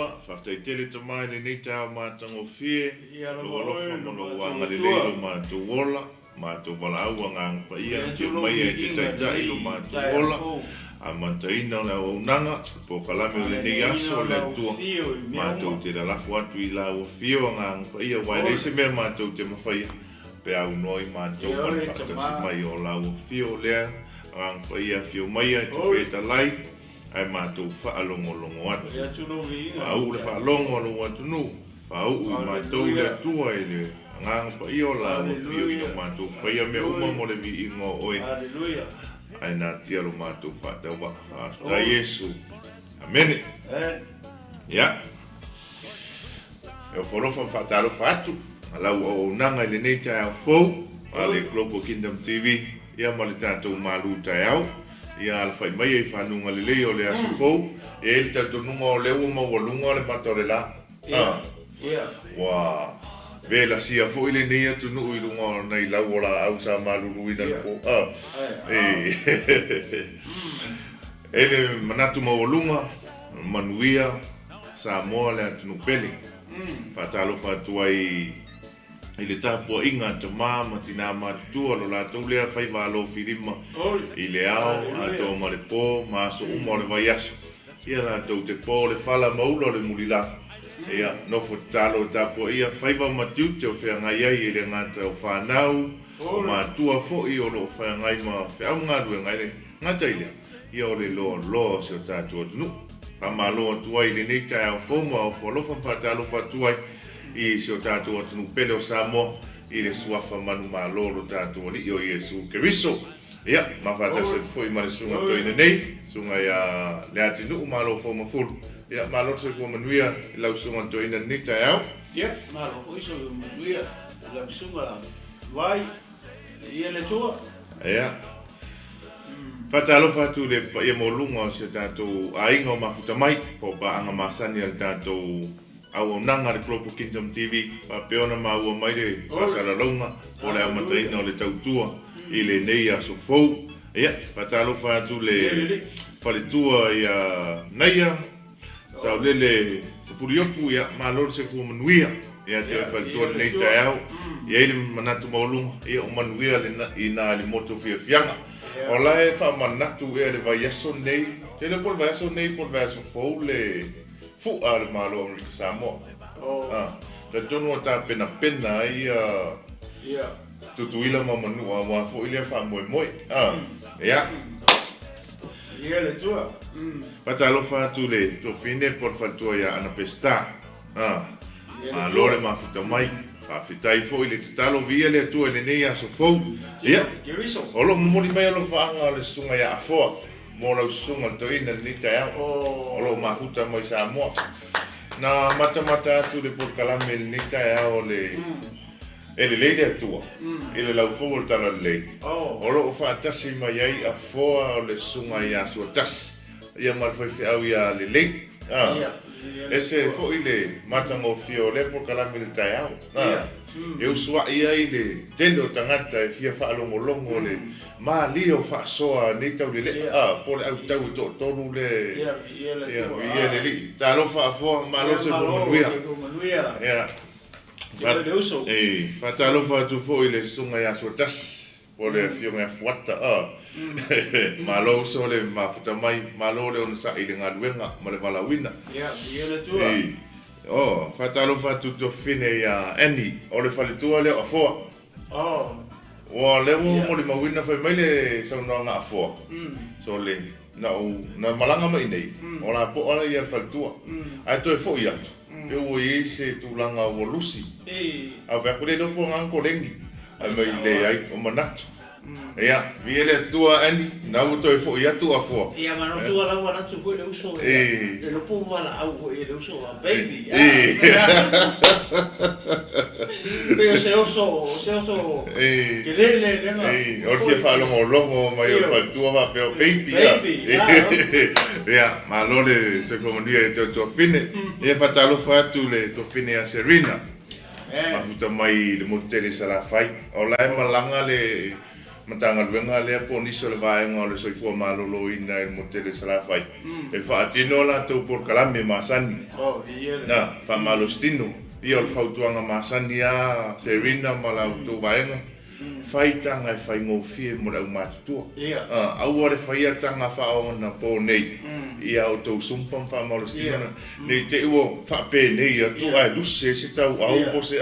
Atua, faafetai tele Tama i lenei taeao matagofie, Lou alofa ma Lou agalelei i lo matou ola, matou valaau Agaga Paia, afio mai e te taitai i lo matou ola, amataina o le auaunaga, le polokalame o lenei aso, le Atua, matou te lalafo atu i Lau afio Agaga Paia, aua e leai se mea matou te mafaia, pe aunoa i matou ma le faatasi mai o Lau afio lea, Agaga Paia, afio maia e te fetalai, ae matou faalogologo atu. Faauu le faalogo a lou atunuu, faauu i matou le Atua i le Agaga Paia o Lau Afio ina matou faia mea uma mo le viiga o Oe, ae natia lo matou faatauvaa. Faafetai Iesu. Amene. Ia. E ofo alofa ma faatalofa atu a lau auaunaga i lenei taeao fou a le Global Kingdom TV ia ma le tatou malu taeao. Ia alafai mai i fanuga lelei o le aso fou. E i ai le talitonuga o lea ua maualuga le mata o le la. Ua velasia foi lenei atunuu i luga o nai lau o laau sa maluluina i le po. E le manatu maualuga, manuia Samoa le atunuu pele. Faatalofa atu ai i le tapuaiga a tama ma tina matutua lo latou lea faiva alofilima i le ao atoa ma le po ma aso uma o le vaiaso. Ia latou te po le fala ma ula o le mulila. Ia, nofo tatalo e tapuaia faiva ma tiute o feagai ai e le gata o fanau, o matua foi o lo o feagai ma feau ma galuega e le gata i lea, ia o le loaloa o si o tatou atunuu. Faamalo atu ai i lenei taeao fou ma ofo alofa ma faatalofa atu ai i si o tatou atunuu pele o Samoa i le suafa manumalo o lo tatou Alii o Iesu Keriso. Ia, ma faatasi atu foi ma le Susuga Toeaina nei, Susuga ia Leatinuu Malo Foumafulu. Ia, malo le soifua manuia i lau Susuga Toeaina i lenei taeao. Ia, malo foi soifua manuia i lau Susuga Vai, viia le Atua. Ia. Faatalofa atu i le paia maualuga o si o tatou aiga o mafuta mai, po o paaga masani a le tatou auaunaga a le Global Kingdom TV, faapea ona maua mai le faasalalauga po o le amataina o le tautua i lenei aso fou. Ia, faatalofa atu i le faletua ia Naia, Saolele Sefuliopu, ia, malo le soifua manuia ia te oe faletua i lenei taeao. E i ai le manatu maualuga, ia o manuia i ina i le motu fiafiaga. O la e faamanatu ea le vaiaso nei, ou te iloa po o le vaiaso nei po o le vaiaso fou le fu'a a le Malo o Amerika Samoa. Talitonu ua tapenapena ai ia Tutuila ma Manua aua foi lea faamoemoe. Ia. Ia le Atua. Faatalofa atu i le tuafine po o le faletua ia Ana Peseta. Malo le mafuta mai. Faafetai foi i le tatalo viia le Atua i lenei aso fou. Ia, o lo o momoli mai alofaaga o le susuga ia Afoa mo lau susuga le toeaina i lenei taeao. O lo o mafuta mai Samoa. Na matamata atu le polokalame i lenei taeao o le E lelei le Atua i le laufou o le Talalelei, o lo o faatasi mai ai Afoa o le Susuga ia Suatasi, ia ma le faifeau ia Lelei. Ese foi le matagofie o lea polokalame i le taeao, e usuai ai le tele o tagata e fia faalogologo le malie o faasoa a nei taulelea, po o le autau e toatolu le Viia le Alii. Talofa Afoa, malo le soifua manuia. Faatalofa atu foi i le Susuga ia Suatasi po o le Afioga ia Fuata. Malo uso le mafuta mai, malo le onosai i le galuega ma le valaauina. Faatalofa atu i le tuafafine ia Annie, o le faletua lea o Afoa. Ua lea ua molimauina fai mai le saunoaga a Afoa, sole, na ou, na malaga mai i inei, o lapoa ia le faletua, ae toe foi atu, pe ua i ai se tulaga ua lusi. Ae ou fai atu, le iloa po o na koleni, ae mai leai, o manatu. Ia, viia le Atua Annie, na ua toe foi atu Afoa. Ia, ma na tua lau atu foi le uso ia, le lopo valaau foi e le uso a baby. Pe o se oso, o se oso tele le lega. O le fia faalogologo mai o le faletua faapea o baby. Baby. Ia, malo le soifua manuia i te tuafine. Ia, faatalofa atu le tuafine ia Serena. Mafuta mai i le motu tele i Salafai. O la e malaga le Matagaluega lea po o nisi o le vaega o le Soifua Maloloina i le motu tele i Salafai e faatino a latou polokalame masani. Na, faamalositino. Ia, o le fautuaga masani lava Serina ma la outou vaega, fai taga e faigofie mo le aumatutua. Aua le faia taga faaonapo nei i a outou sumpa ma faamalositino ne i te i ua faapenei atu ae luse ai se tauau po o se,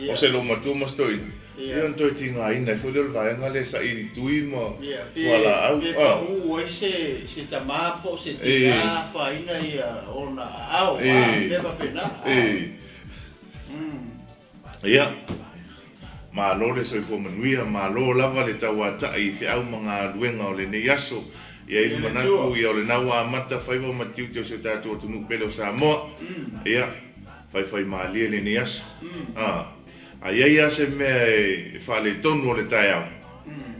o se loomatua ma se toeaina. Ia ona toe tigaina ai foi lea o le vaega lea e saili tui ma fualaau. Pe pau ai se tama po o se tina afaina ona aao a mea faapena. Ia, malo le soifua manuia, malo lava le tauatai i feau ma galuega o lenei aso. E i ai le manatu, ia o lena ua amata faiva ma tiute o si o tatou atunuu pele o Samoa. Ia, faifaimalie lenei aso. A i ai lava se mea e faaletonu o le taeao,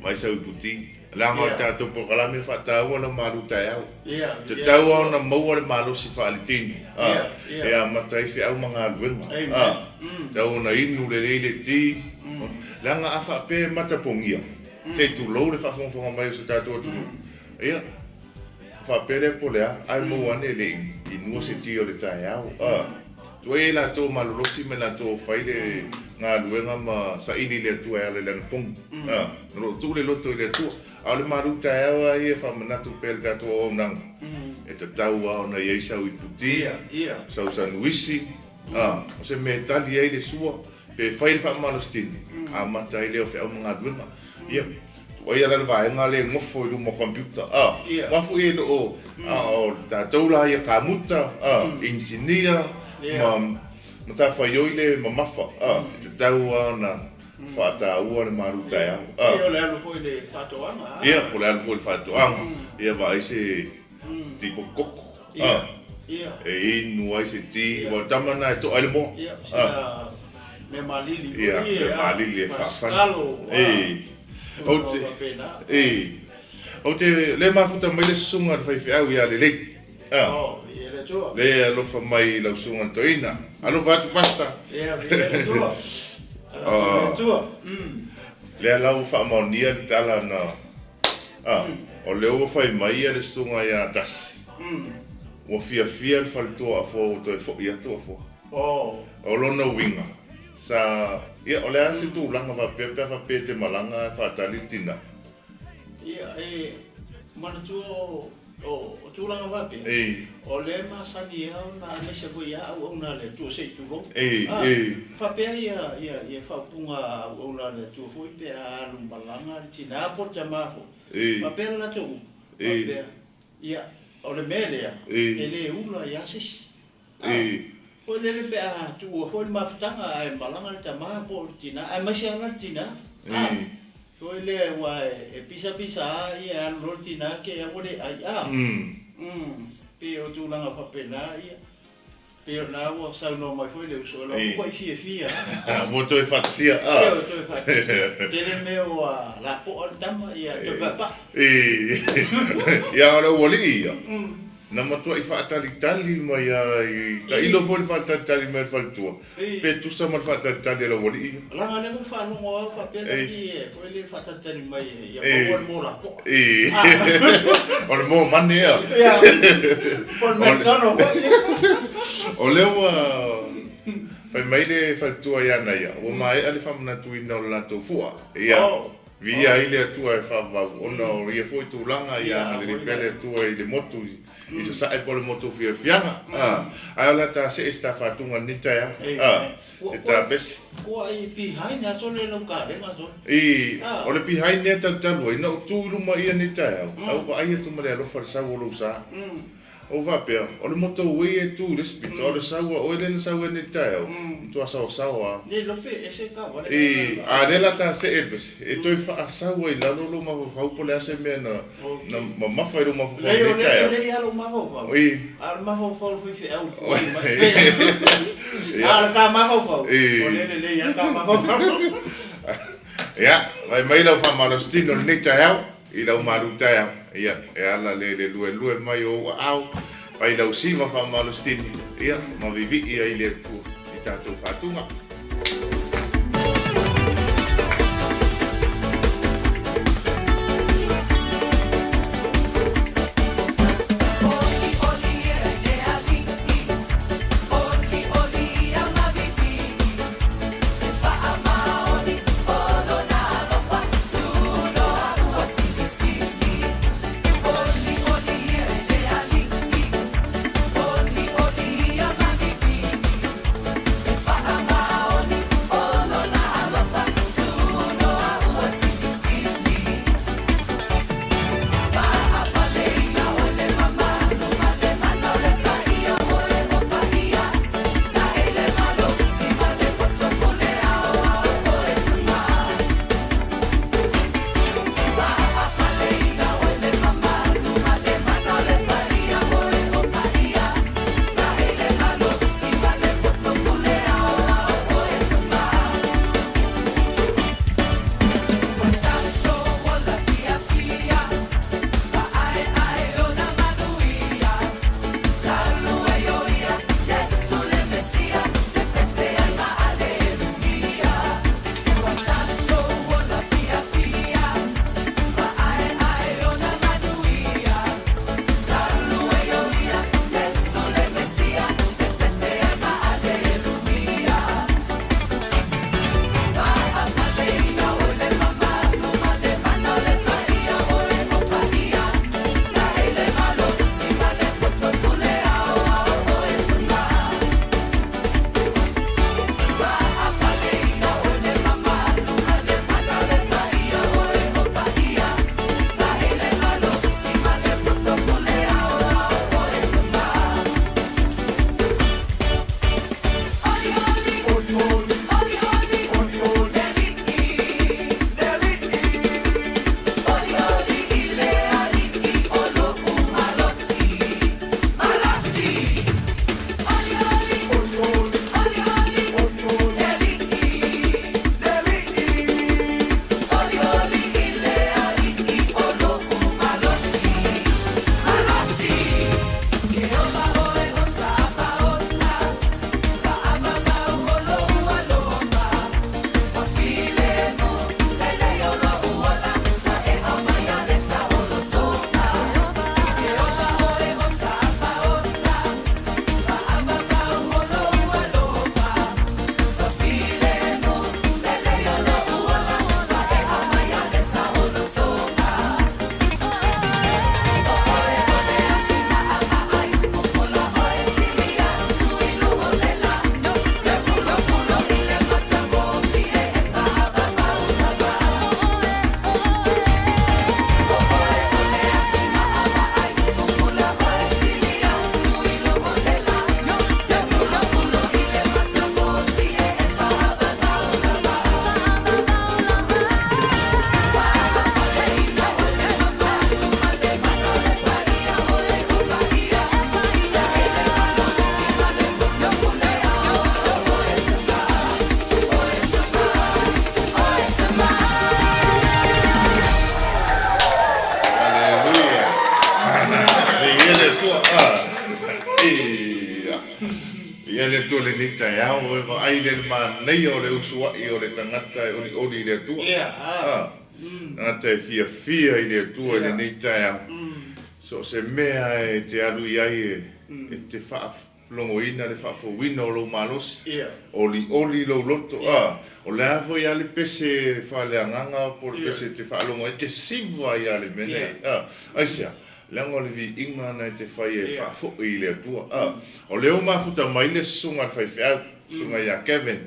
vaai sau iputi. Leaga o le tatou polokalame e faataua lau malu taeao. E tatau lava ona maua le malosi faaletino e amata ai feau ma galuega. E tatau ona inu lelei le ti. Leaga a faapea e matapogia, se i tulou le faafogafoga mai o si o tatou atunuu, ia, faapea lea po o le a, ae maua ane e le i inua se ti o le taeao. Tuai ai latou malolosi ma latou o fai le galuega ma saili i le Atua e ala i le anapogi. O lo o tuu le loto i le Atua. A o le malu taeao lava ia e faamanatu pea i le tatou auaunaga, e tatau lava ona i ai sau iputi, sau sanuisi, o se mea e tali ai le sua, pe fai le faamalositino, amata ai lea o feau ma galuega. Ia, tuai ala le vaega lea e nofo i luma o computer, a, aua foi e le o, a o tatou la ia kamuta, a, inisinia, ma matafaioi le mamafa, a, e tatau lava ona faataua le malu taeao, a. Ia, o le alu foi i le faatoaga, a. Ia, po o le alu foi i le faatoaga, ia vaai se ti kokoko, a, e inu ai se ti, aua o le tama lena e to'a ai le moa, a. Mea malili foi ia, mea malili e faafana. Ou te, ou te le mafuta mai le susuga i le faifeau ia Lelei. Oh, ia le Atua. Le alofa mai i lau susuga i le toeaina. Alofa atu Pastor. Ia, ia le Atua. Alofa le Atua. Lea la ua faamaonia le tala na, o lea ua fai mai le susuga ia Tasi. Ua fiafia le faletua o Afoa ua toe foi atu Afoa. O lona uiga, sa, ia, o le a se tulaga faapea pe a faapea e te malaga ae faatali le tina? Ia, e manatua o, o tulaga faapea, o lea e masani lava ona aemaise foi lava auauna a le Atua se i tulou. Faapea ia, ia, ia faaupuga a auauna a le Atua foi pe a alu malaga le tina po o le tama foi. Faapea le latou upu, faapea, ia, o le mea lea, e le ula ia se isi. A, foi lele pe a tuua foi le mafutaga ae malaga le tama po o le tina, aemaise lava la le tina. A, foi lea aua e pisa pisa lava ia e alu loa le tina te i ua le ai. A, umm, pei o tulaga faapena ia, pei o lena ua saunoa mai foi le uso, o lau matuai fiafia lava. Ua toe faatasia, a. Ioe, toe faatasia. Tele mea ua lapoa le tama, ia toe paepae. Ia, a o le aualii ia. Na matuai faatalitali mai lava i tailo foi le faatalitali mai a le faletua, pe tusa ma le faatalitali a le aualii ia. Leaga lea ua faalogo lava faapea laki foi lele faatalitali mai ia maua le moa lapoa. O le moa mane ea. Ia, po o le McDonald foi. O lea ua fai mai le faletua ia Naia, ua maea le faamanatuina o le latou fua. Ia. Viia ai le Atua e faavavau ona o ia foi tulaga ia agalelei pea le Atua i le motu i Sasae po o le motu o Fiafiaga. Ae o le a ta see se ta faatuga i lenei taeao. Se ta pese. Kua i behind a sole lau kalega sole. I, o le behind lea talutalu ai, na ou tu i luma ia nei taeao, ae ou vaai atu ma le alofa i le sau o lou sa. Ou faapea, o le moto uei e tu i le isi pito, a o le sau a oe lea na sau ai nei i le taeao, matua saosaoa lava. Nei lope ese ka wale I, a lea la ta see le pese, e toe faasau ai i lalo lou mafaufau po o le a se mea na, na mamafa i lou mafaufau i lenei taeao. Lei lava lou mafaufau, I. a o le mafaufau o le faifeau i tuai mai. A o le ta mafaufau, o lea e lelei lava le ta mafaufau. Ia, vaai mai lau faamalositino i lenei taeao. I lau malu taeao, ia, e ala lea i le luelue mai o ou aao, fai lau siva faamalositini, ia, ma vivii ai le Atua i tatou faatuga. lenei taeao, e vaai i le manaia o le usuai o le tagata e olioli i le Atua. A, tagata e fiafia i le Atua i lenei taeao. So o se mea e te alu i ai e te faalogoina le faafouina o lou malosi, olioli lou loto. A, o le a foi lava le pese faaleagaga po o le pese e te faalogo ai, e te siva ai lava i le mea nei. A, aisea? Leaga o le viiga lena e te fai e faafoi i le Atua. A, o lea ua mafuta mai le susuga a le faifeau, susuga ia Kevin.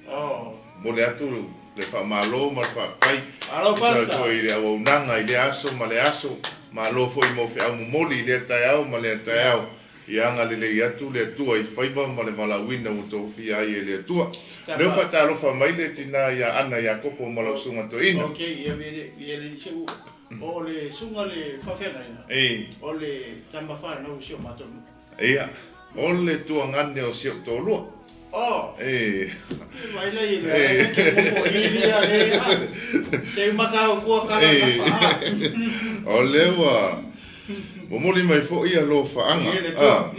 Momoli atu le faamalo ma le faafetai. Tusa ai foi i le auaunaga i lea aso ma lea aso. Malo foi mo feau momoli i lea taeao ma lea taeao. Ia agalelei atu le Atua i faiva ma le valaauina ua tofia ai e le Atua. O lea ua faatalofa mai le tina ia Ana Iakopo ma lau susuga toeaina. O le susuga le faafeagaiga, o le tama fanau o si o matou nuu. Ia, o le tuagane o si ou toalua. Oh! Vai la i le ai ke mo ili a le a. Te maka o kua kala na fa. O le ua momoli mai foi alofaaga. Ah.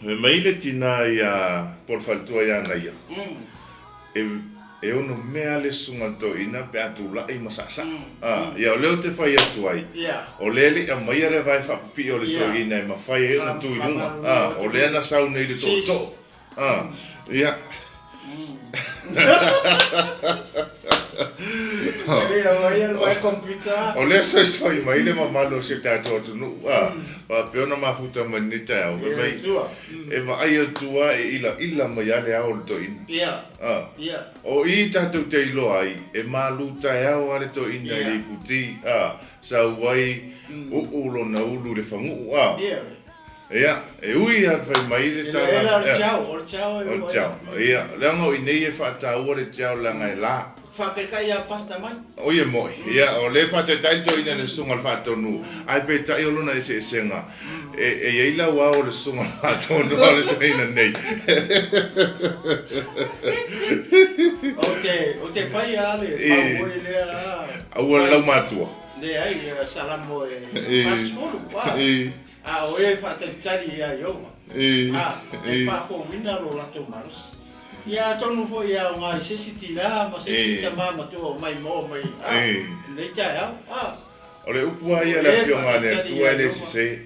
Fai mai le tina ia po o le faletua ia Naia. E E ono mea le susuga le toeaina pe a tulai ma saasaa. A, ia o lea ou te fai atu ai, o lea e le i aumaia le vae faapipii o le toeaina e mafai ai ona tu i luga. A, o lea na sau nei le tootoo. A, ia. O lea soisoi mai le mamalu o si o tatou atunuu, a, faapea ona mafuta mai lenei taeao, fai mai, e vaai atu lava e ilaila mai lava le ao o le toeaina. A. O i tatou te iloa ai, e malu taeao lava le toeaina i le iputi, a, sau ai, uu lona ulu i le faguu, a. Ia, e ui lava i le fai mai le tala, ia, o le tiao, ia, leaga o i nei e faataua le tiao leaga e la. Faataitai a Pastor mai. Oi e moi, ia, o lea e faataitai le toeaina i le susuga i le faatonu, ae peitai o lona eseesega, E i ai lau ao o le susuga faatonu o le toeaina nei. Ou te fai lava le mau foi lea. Aua le laumatua. Leai, Salamo e 40, a o e faatalitali ia Ieova, e faafouina lo latou malosi. Ia atonu foi e aoga i se isi tina ma se isi tama matua o maimoa mai lenei taeao. O le upu lava ia a le Afioga a le Atua e le sese.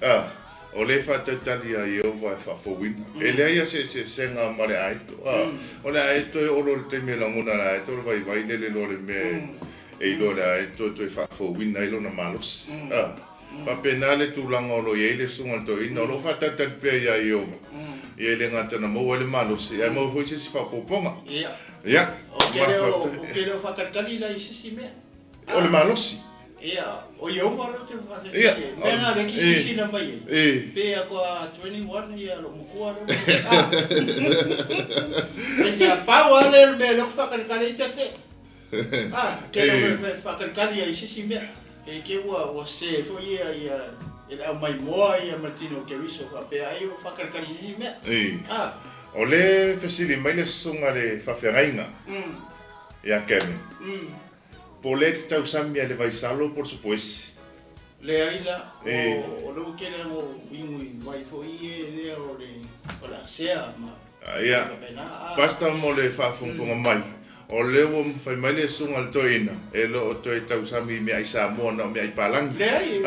A, o le faatalitali ia Ieova e faafouina. E leai lava se eseesega ma le aeto. A, o le aeto e oo loa i le taimi e lagona e le aeto le vaivai lele loa le mea e iloa e le aeto e toe faafouina ai lona malosi. A, faapena le tulaga o lo o i ai le Susuga i le Toeaina, o lo o faatalitali pea ia Ieova, ia e le gata na maua ai le malosi, ae maua foi se isi faaopoopoga. Ia, Ou te le o faatalitali la i se isi mea. O le malosi. Ia, o Ieova lea ou te faatalitali ai. Mea na lea e silasila mai ai, pe atoa 21 ia lou matua lea ua Ai se a pau lava lea o le mea lea ou te faatalitali ai that's it. Ah, te le o faatalitali ai i se isi mea. E te ua sese foi ia ia e le aumai moa ia ma le tino o Keriso faapea ai ua faatalitali i se isi mea. Ah. O lea e fesili mai le susuga i le faafeagaiga ia Kevin. Po o lea e te tausami a le vaisalo po o le supoesi? Leai la, o lea ua tele lava ona ou inu i vai foi ia lea o le asea ma Ia, Pastor mo le faafogafoga mai, o lea ua fai mai le susuga i le toeaina, e le o toe tausami i meaai Samoa na o meaai palagi. Leai,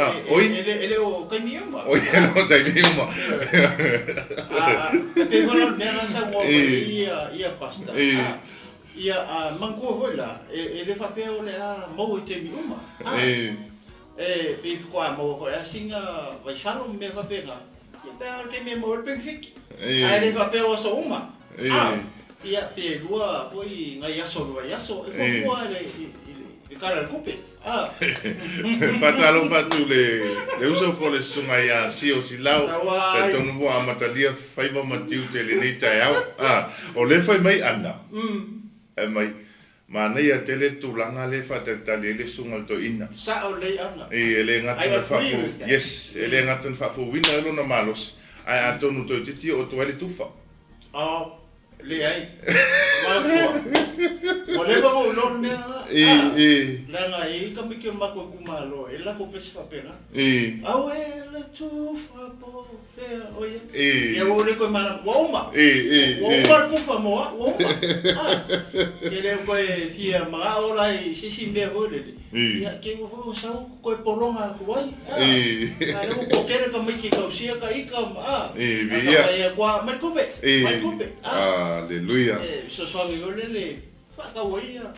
e le o taimi uma. Oi, e le o taimi uma. E pei foi la o le mea na saunoa mai ai ia Pastor, Ia, a manatua foi la, e le faapea o le a maua i taimi uma. A, e pei faatoa maua foi lava sina vaisalo ma mea faapena, ia pe a o le taimi e maua ai le penefiti. Ae le faapea o aso uma. A, ia, pe lua foi nai aso o le vaiaso, e fuafua i le Tala o le Tupe. A. Faatalofa atu i le uso po o le susuga ia Sio Silao, talitonu ua amatalia faiva ma tiute i lenei taeao. A, o lea e fai mai Ana, fai mai, manaia tele le tulaga lea e faatalitali ai le susuga i le toeaina. Sao lelei Ana. E le gata na faafou, yes, e le gata na faafouina ai lona malosi, ae atonu toeitiiti oo atu ai le tufa. Oh. Leai. Matua. Ua leva ona ou iloa le mea lena. Leaga e i ai tamaiti o le matou itumalo e lako pese faapena. Aue le. tufa po o fea o i ai. Ia ua ou le toe malama, ua uma. Ua uma le tufa mo au, ua uma. Ke le o toe fia manao la i se isi mea foi lele, ia ke ua foi ua sau toe pologa atu ai. A lea ua toatele tamaiti e tausia ka ita ma, a ta fai atu lava, aumai le tupe, aumai le tupe. E fesoasoani foi lele faatau ai ia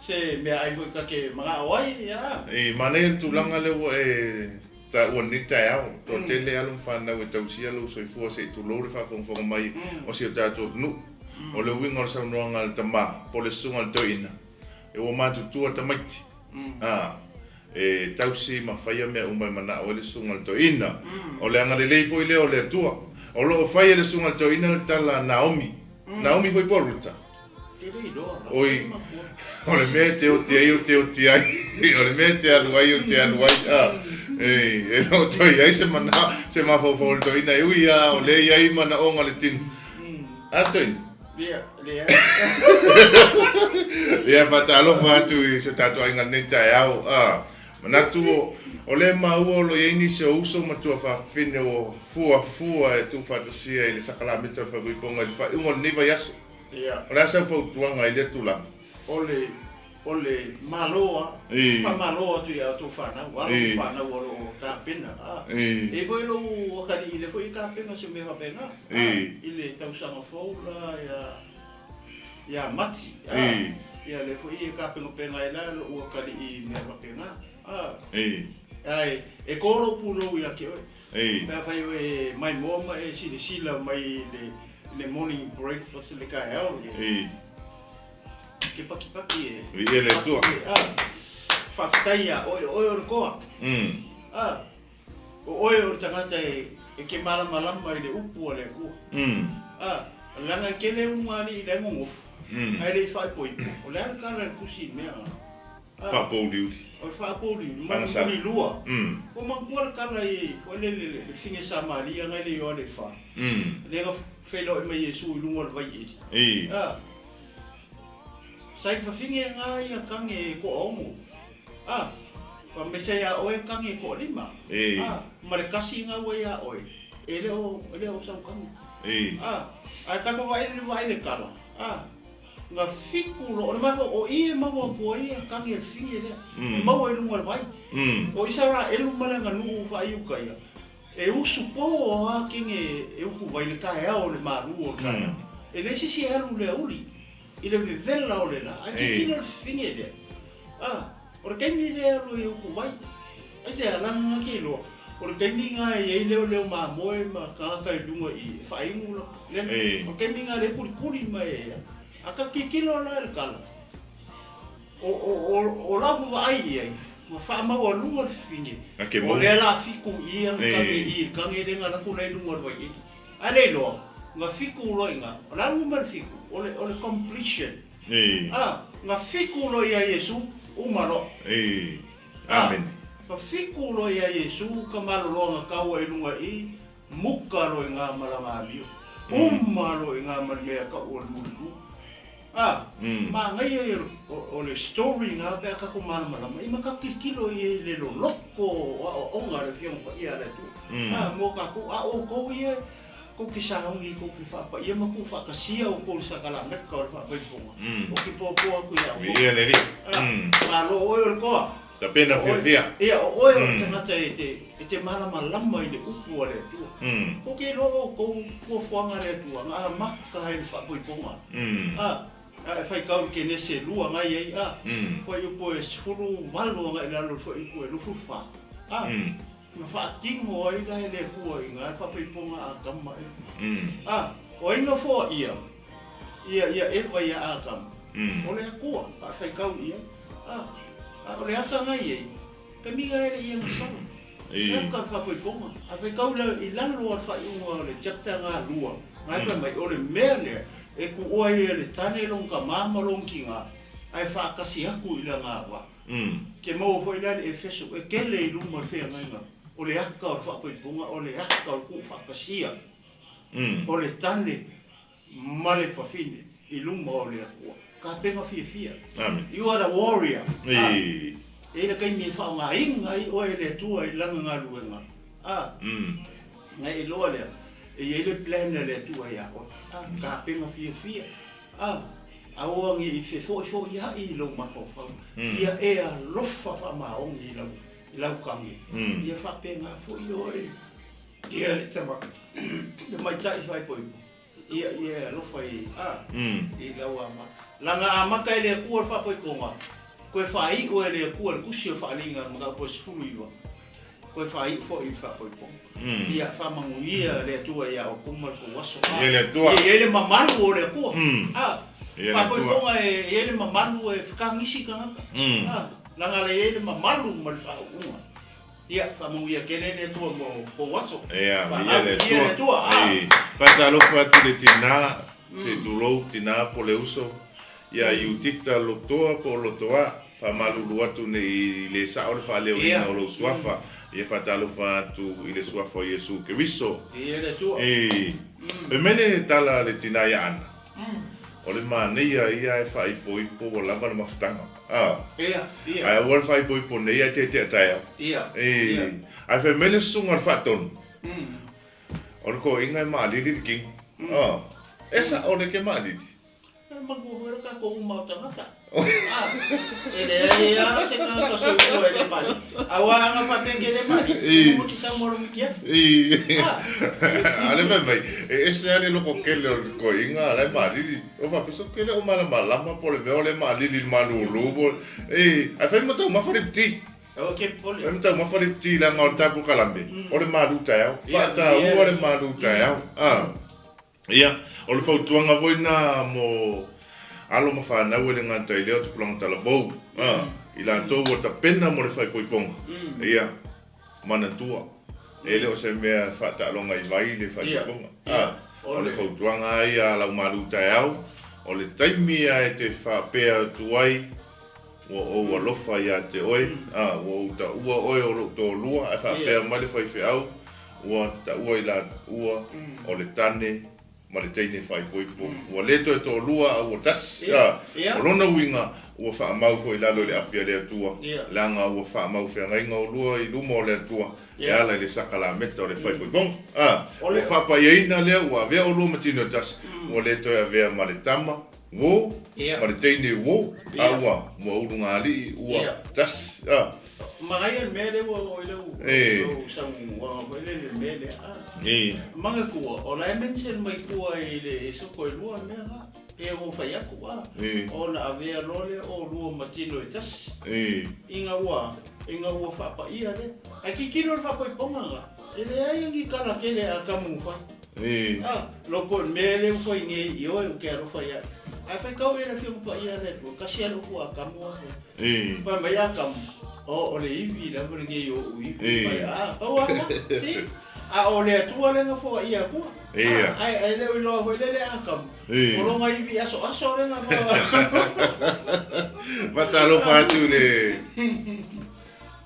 se meaai foi ta te manao ai, ia. E manaia le tulaga lea ua e taua i lenei taeao. Toatele alo ma fanau e tausia lou soifua se i tulou le faafogafoga mai o si o tatou atunuu. O le uiga o le saunoaga a le tama po o le susuga a le toeaina, e ua matutua tamaiti, a, e tausi ma faia mea uma e manao ai le susuga a le toeaina. O le agalelei foi lea o le Atua. O lo o fai e le susuga a le toeaina le tala a Naomi, Naomi foi po o Ruta? Oi, o le mea e te oti ai ou te oti ai, o le mea e te alu ai ou te alu ai, a, e, e le o toe i ai se mana, se mafaufau o le toeaina e ui lava o lea e i ai manaoga o le tino. A toeaina? Ia, leai. Ia, faatalofa atu i so tatou aiga i lenei taeao, a, manatu o lea e maua o lo o i ai nisi o uso ma tuafafine ua fuafua e tuufaatasia i le sakalameta o le faaipoipoga i le faaiuga o lenei vaiaso. Ia. O le a sau fautuaga i lea tulaga? O le, o le Malo a, faamalo atu i a outou fanau, alo ma fanau o lo o tapena, a. E i ai foi lou atalii lea foi e tapena se mea faapena, a, i le tausaga fou la ia, ia Mati, a. Ia lea foi e tapenapena ai la lou atalii i mea faapena, a. Ae, e to lou pulou ia te oe. Pe afai o e maimoa ma e silasila mai i le morning breakfast i le taeao lenei, ke pakipaki e. Viia le Atua. Faafetai ia oe, o oe o le toa. O oe o le tagata e te malamalama i le upu a le Atua. Leaga e tele uma alii la e nonofo, ae le i faaipoipo, o le a le tala i le tusi i le mea lena? Faapouliuli. O le faapouliuli, ma le mulilua. Ua manatua le tala i foi lele le fine Samaria nai le Ioane e fa. Lea na feiloai mai Iesu i luga o le vai eli. A. Sa i fafine nga ia tane e toaono. A. Fa mai sa ia oe tane e toalima. A. Ma le kasi nga ua ia oe, e le o, e le o sau tane. A. Ae tatou vaai le vaai le tala. A. Na fiku loa, o le mafaufau, o i e maua atu ai a kagi e le fine lea, e maua i luga o le vai. O Isaraelu ma le aganuu faa-Iukaia, e usu po a kene e uku vai i le taeao o le malu o le taeao. E leai se isi e alu i le auli, i le vevela o le la, ae tilotilo le fine lea. A, o le taimi lea e alu ai e uku vai. Aisea, leaga na te iloa, o le taimi lena e i ai leoleo mamoe ma tagata i luga i i e faainu la, le, o le taimi lena lea e kulikuli mai ai a. A ta tilotilo la i le tala, o, o, o, o lau vaai i ai, ua faamaualuga le fifine, o lea la fiku i i ana kage i i le kage lea na alu atu la i luga o le vai ea. Ae le iloa, na fiku loa i ina, o le a le numera fiku? O le, o le completion. A, na fiku loa ia Iesu, uma loa. Amene. Ka fiku loa ia Iesu ka malologa kaua i luga i muka loa i nga malaga amio. Uma loa i nga ma le mea kau o le mulimu. A, manaia ia o le story nga pe a tatou malamalama i ma tatou tilotilo i ai i le loloko o aoaoga a le Afioga Paia a le Atua. A, mo tatou, a outou ia kou te sauni kou te faapaia ma tuufaatasia outou i le sakalameka o le faapaipoga, ou te poapoa atu ia outou. Viia le Alii. A, malo o oe o le toa. Tapena fiafia. Ia, o oe o le tagata e te, e te malamalama i le upu a le Atua. Kou te iloa outou fuafuaga a le Atua, na amata ai le faapoipoga. A, a e faitau i le Kenese e lua na i ai, a, fuaiupu e 18 agai i lalo i le fuaiupu e 24. A. Na faatino ai la e le Atua i ina le faapaipoga a Atamu ma Eva. A, o ai na foa ia, ia, ia Eva ia Atamu? O le Atua, pe a faitau i ai. A, a o le ata na i ai, taimi na e le i ana sala. E ata le faapaipoga. A faitau i lalo o le faaiuga o le chapter na lua, na e fai mai, o le mea lea e tuua ai e le tane lona tama ma lona tina, ae faatasi atu i lana va. Ke maua foi la le Efeso, e tele i luma o le feagaiga, o le ata o le faapoipoga, o le ata o le tuufaatasia, o le tane ma le fafine i luma o le Atua. Tapena fiafia. You are the warrior. E i ai le taimi e faaaogaina ai oe e le Atua i lana galuega. Ona e iloa lea, e i ai le plan a le Atua ia oe, tapena fiafia, aua ne i fefoifoiai i lou mafaufau, ia e alofa faamaoni i lau tane, ia faapena foi oe ia le tamaitai faaipoipo. Ia, ia e alofa i, a, i lau ama. Leaga amata e le Atua le faapoipoga, toe faaiu e le Atua le Tusi o Faaaliga i le mataupu e 19, toe faaiu foi i le faapoipoga. Ia, faamanuia le Atua ia outou ma le tou aso. A, Ia le Atua. Ia i ai le mamalu o le Atua. A, Ia le Atua. Faapoipoga e i ai le mamalu e fetagisi tagata. A, leaga la i ai le mamalu ma le faauuga. Ia, faamanuia tele le Atua mo tou aso. Ia, viia le Atua. Le Atua. Ei, faatalofa atu i le tina, se i tulou, tina po o le uso, ia Iutita Lotoa po o Lotoa, faamalulu atu ne i le sao le faaleoina o lou suafa, ia faatalofa atu i le suafa o Iesu Keriso. Viia le Atua. Ei, fai mai le tala a le tina ia Ana. O le manaia ia e faaipoipo ua lava le mafutaga. A. Ia, ia. Ae aua le faaipoipo nei ae tietie taeao. Ia, ia. Ae fai mai le susuga o le faatonu, o le toeaina e maalili le kino. A. E sao le ke maalili. E manatua foi le tatou uma o tagata. E leai lava se tagata soifua e le maalili. Aua ana faapea e te le maalili, e momoe te sau ma lou mitiafu. A o lea fai mai, e ese lava le loko tele o le toeaina a o la e maalili. Ua faapea, se ou te le o malamalama po o le mea o lea e maalili i le malulu po o le... Ae fai ma taumafa le pti. Aua te popole. Fai ma taumafa le pti leaga o le tatou kalame, o le malu taeao. Faataua le malu taeao. Ia, o le fautuaga foi lena mo alo ma fanau e le gata i lea o tupulaga talavou, i latou ua tapena mo le faaipoipoga, ia, manatua, e le o se mea faataaloga i vai le faaipoipoga. O le fautuaga lava ia a lau malu taeao, o le taimi lava e te faapea atu ai, ua ou alofa ia te oe, ua ou taua oe o lou toalua, ae faapea mai le faifeau, Ua taua i laua o le tane ma le teine faaipoipo. Ua le toe toalua a ua tasi. O lona uiga, ua faamau foi i lalo i le api a le Atua, leaga ua faamau feagaiga olua i luma o le Atua e ala i le sakalameta o le faaipoipoga. Ua faapaiaina lea ua avea olua ma tino e tasi, ua le toe avea ma le tama uo ma le teine uo, a ua ulugalii ua tasi. Manaia le mea lea ua oo i lau saunoaga foi lele i le mea lea. Manatua, o la e mention mai tua i le soko e lua mea na, pei ona ou fai atu, ona avea loa lea o lua ma tino e tasi, ina ua, ina ua faapaia lea. Ae tilotilo i le faapoipoga na, e leai ni tala tele a Tamu fai. Loko i le mea lea ua fai nei i oe, ou te alofa ia oe. Ae faitau i le Afioga Paia a le Atua, tasi lava le upu a Atamu a fai. Fai mai Atamu, Oh, o le ivi lava lenei o ou ivi. Fai, ah, pau lava lena. See? A o le Atua lea na foaia atua. Ae, ae le o iloa foi lele Atamu, o lona ivi asoaso lea na Faatalofa atu i le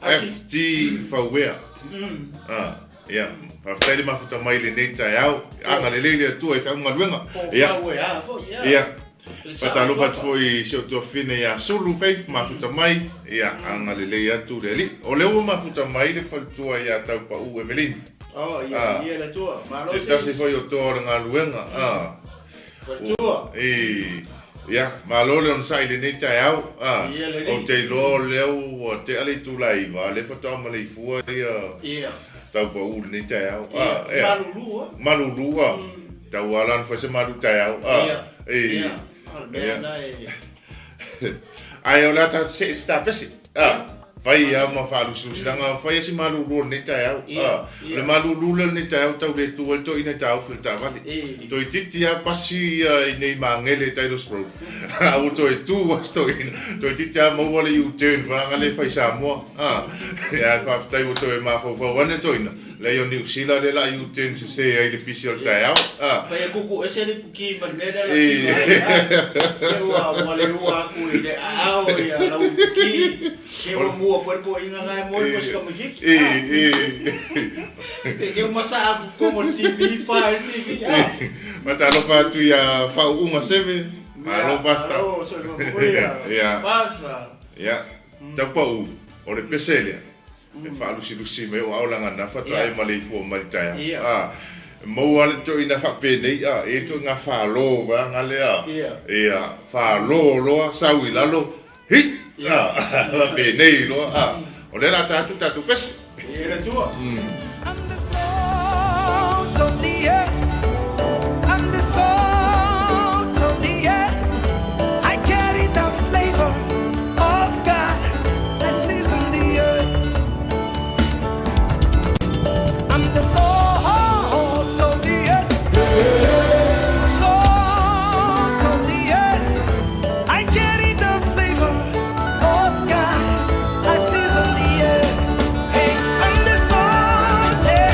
FT Fauea. Ia, faafetai le mafuta mai i lenei taeao. Agalelei le Atua i feau galuega. Ia. Foi, ia. Ia. Faatalofa atu foi i si ou tuafafine ia Sulu Faith, mafuta mai. Ia, agalelei atu le Alii. O lea ua mafuta mai le faletua ia Taupau Evelyn. Oh, ia, ia le Atua. Malo se tasi foi o toa o le galuega. Faletua. E, ia, malo le onosai i lenei taeao. Ou te iloa o lea ua tea le itula e 9, a o lea faatoa maleifua ia Taupau i lenei taeao. Ia, malulu a. Malulu a. Tau lava la ona fai se malu taeao. Ia, ia, o le mea lena e... Ae o le a tatou see se tapese. Fai lava ma faalusilusi leaga fai lava si malulu o lenei taeao. O le malulu lea o lenei taeao tau le tu ai le toeaina i taofi o le taavale. Toeitiiti lava pasi ia i nei Magele i Taylor's Road a ua toe tu lava si toeaina. Toeitiiti lava maua le U-turn vaega lea e fai i Samoa. Ae faafetai ua toe mafaufau ane le toeaina. Leai o Niu Sila lea la U-turn sese ai le pisi o le taeao. Fai e kuku ese le ipuki ma le mea lea la tino ai a. Te ua ua le ua aku i le aao ia lau ipuki. Ke ua mua koe le toeaina na e moe mo se tamaitiiti. Te ke uma sa aku komo le TV pa le TV a. Faatalofa atu ia Faauuga Seve. Malo Pastor. Malo soifua manuia. Ia. Pasa. Ia. Taupau, o le pese lea. E faalusilusi mai o au leaga na faatoa e maleifua mai i le taeao. A, e maua lava le toeaina faapenei, a, e i ai ituaiga falo vaega lea, ia, falo loa, sau i lalo, hi! A, faapenei loa, a. O lea o le a ta atu le tatou pese. Ia le Atua. I'm the salt of the earth. I'm the salt of the earth. I carry the flavor of God. I season the earth. I'm the salt of the earth. Salt of the earth. I carry the flavor of God. I season the earth. Hey, I'm the salt. Yeah.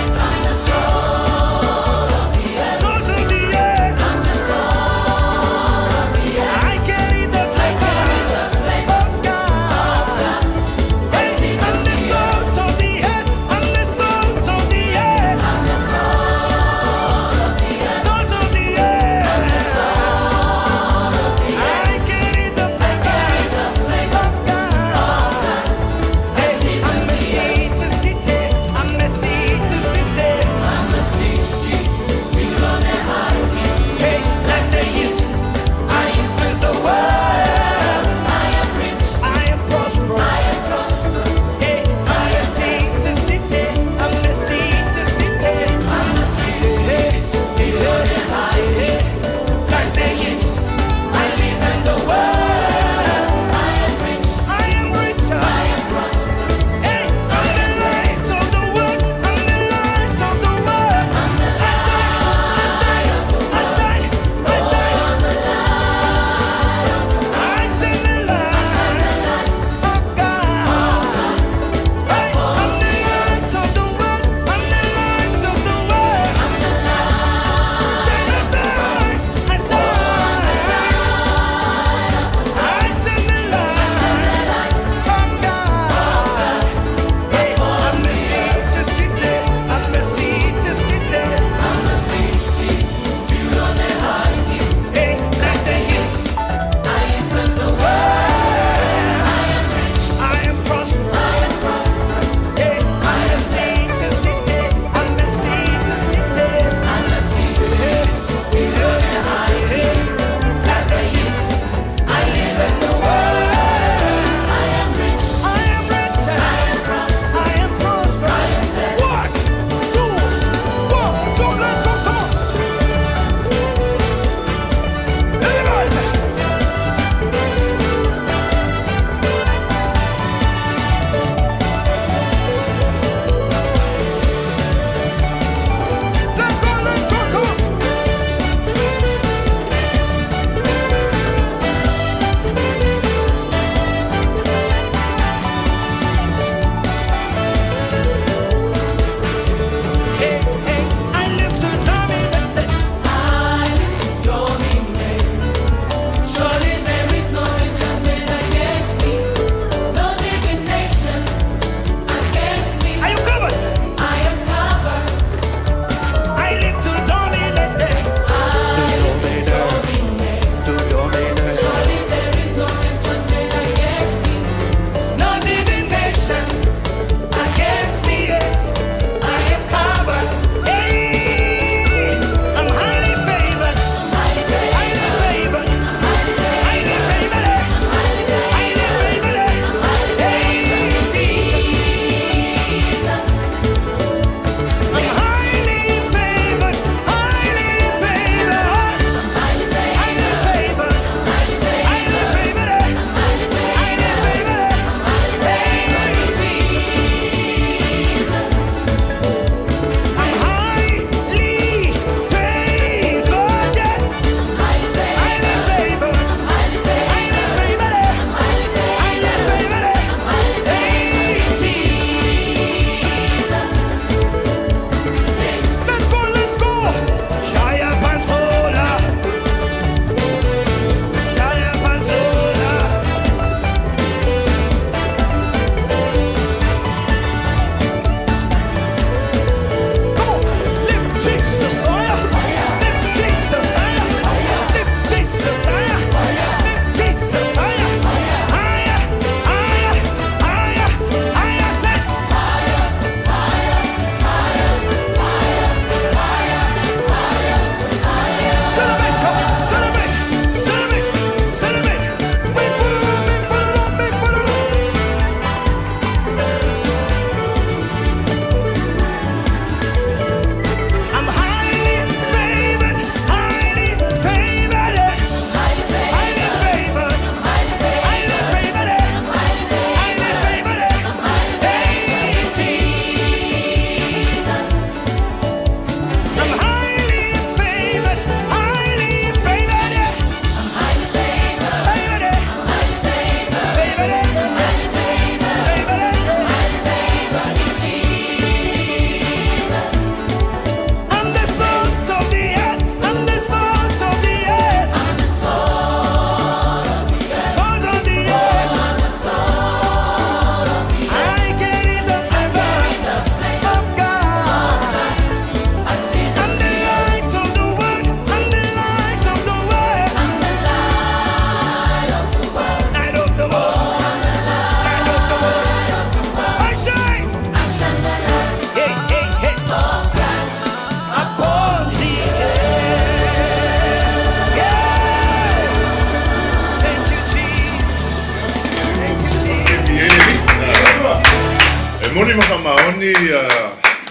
E moni ma faamaoni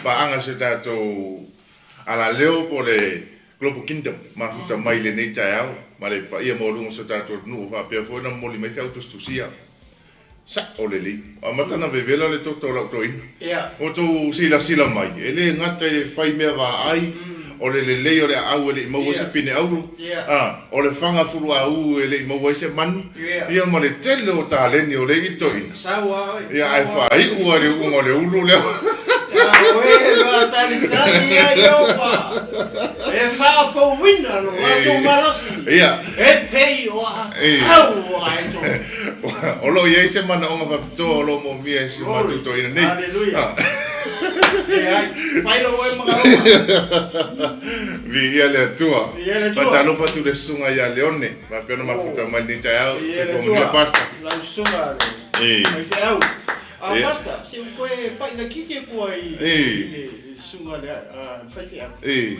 paaga si o tatou alaleo po o le Global Kingdom mafuta mai i lenei taeao ma le paia maualuga o si o tatou atunuu ua faapea foi ona momoli mai feau tusitusia. Sa'o lelei. Ua amata ona vevela le toto o lau toeaina. Ua outou silasila mai, e le gata i le fai mea vaai, o le lelei o le aau e le i maua ai se pine auro, a, o le faga fuluaū e le i maua ai se manu, ia ma le tele o taleni o lea i le toeaina. Ia, ae faaiu lava i le u'uga o le ulu lea. Ia. O lo o i ai se manaoga faapitoa o lo o moomia e si o matou toeaina nei. Viia le Atua. Faatalofa atu i le susuga ia Leone, faapea ona mafuta mai lenei taeao. Soifua manuia Pastor. Ii,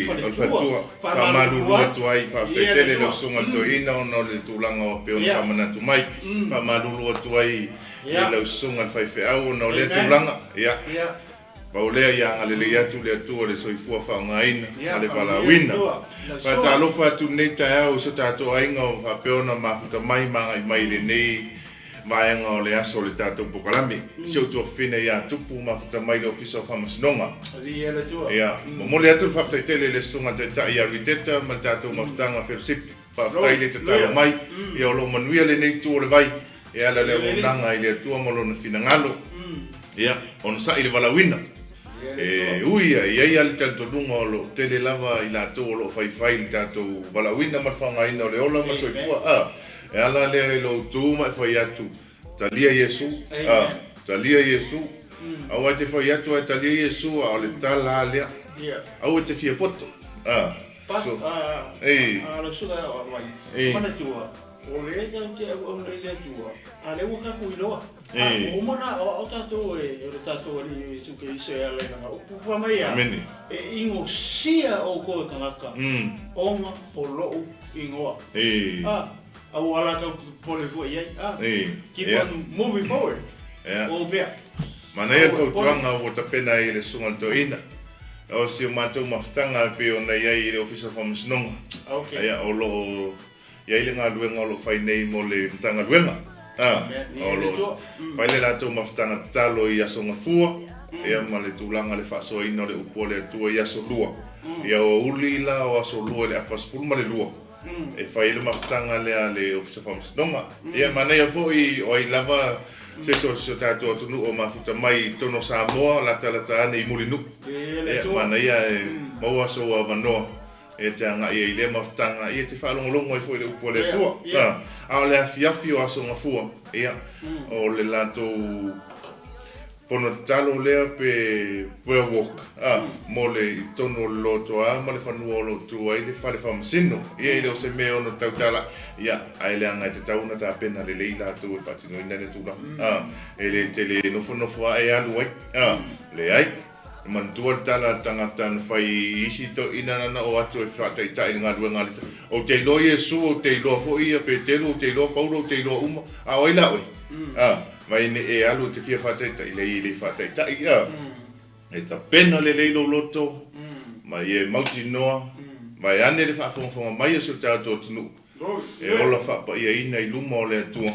o le faletua. Faamalulu atu ai, faafetai tele i lau susuga i le toeaina ona o le tulaga o pei ona faamanatu mai. Faamalulu atu ai i lau susuga i le faifeau ona o lea tulaga. Ia, pau lea ia agalelei atu le Atua i le soifua faaaogaina ma le valaauina. Faatalofa atu i lenei taeao i so tatou aiga o faapea ona mafuta mai ma agai mai i lenei vaega o le aso o le tatou polokalame. Si ou tuafafine ia Tupu mafuta mai le Ofisa o Faamasinoga. Ia, momoli atu le faafetai tele i le Susuga Taitai ia Riteta ma le tatou mafutaga felosipi. Faafetai le tatalo mai. Ia o lo o manuia lenei itu o le vai e ala i le auaunaga i le Atua ma Lona finagalo. Ia, onosai le valaauina. E ui ia, e i ai lava le talitonuga o lo o tele lava i latou o lo o faifai i le tatou valaauina ma le faaaogaina o le ola ma le soifua. A, e ala lea i lou tu ma e fai atu, Talia Iesu, a, talia Iesu. Aua e te fai atu ae talia Iesu, a o le tala lava lea. Aua e te fia poto. A, so, ei. A, lau susuga e manatua, o lea tatou te auauna i le Atua, a o lea ua tatou iloa. A, ua uma ona aoao tatou e lo tatou Alii Iesu Keriso e ala i lana upu. Fai mai a, E inosia outou e tagata ona o lou igoa. A, aua la tatou te popole fua i ai. A, keep on moving forward. O pea. Manaia le fautuaga ua tapena ai e le Susuga i le Toeaina. O si o matou mafutaga e pei ona i ai i le Ofisa o Faamasinoga. Ia, o lo o i ai le galuega o lo o fai nei mo le Matagaluega. A, o lo o fai le latou mafutaga tatalo i Aso Gafua, ia ma le tulaga o le faasoaina o le upu a le Atua i Aso Lua. Ia o uli la o Aso Lua i le afa 12, e fai ai le mafutaga lea a le Ofisa Faamasinoga. Ia manaia foi o ai lava se isi o si o tatou atunuu o mafuta mai i totonu o Samoa, latalata ane i Mulinuu. Ia manaia e maua sou avanoa e te agai ai i lea mafutaga, ia e te faalogologo ai foi i le upu a le Atua. A o le afiafi o Aso Gafua, ia, o le latou fono tatalo lea pe prayer walk, a, mo le i totonu o le lotoa ma le fanua o lo o tu ai le fale faamasino. Ia, e le o se mea e ono tautala, ia, ae leaga e tatau ona tapena lelei latou e faatinoina lea tulaga. A, e le tele nofonofo ae alu ai, a, leai. E manatua le tala a le tagata na fai i isi toeaiina na na o atu e faataitai i le galuega a le Ou te iloa Iesu, ou te iloa foi ia Petelu, ou te iloa Paulo, ou te iloa uma, a o ai la oe? A, mai ne e alu e te fia faataitai, leai e le faataitai, a. E tapena lelei lou loto, ma ia e mautinoa, vaeane le faafogafoga mai a si o tatou atunuu, e ola faapaiaina i luma o le Atua,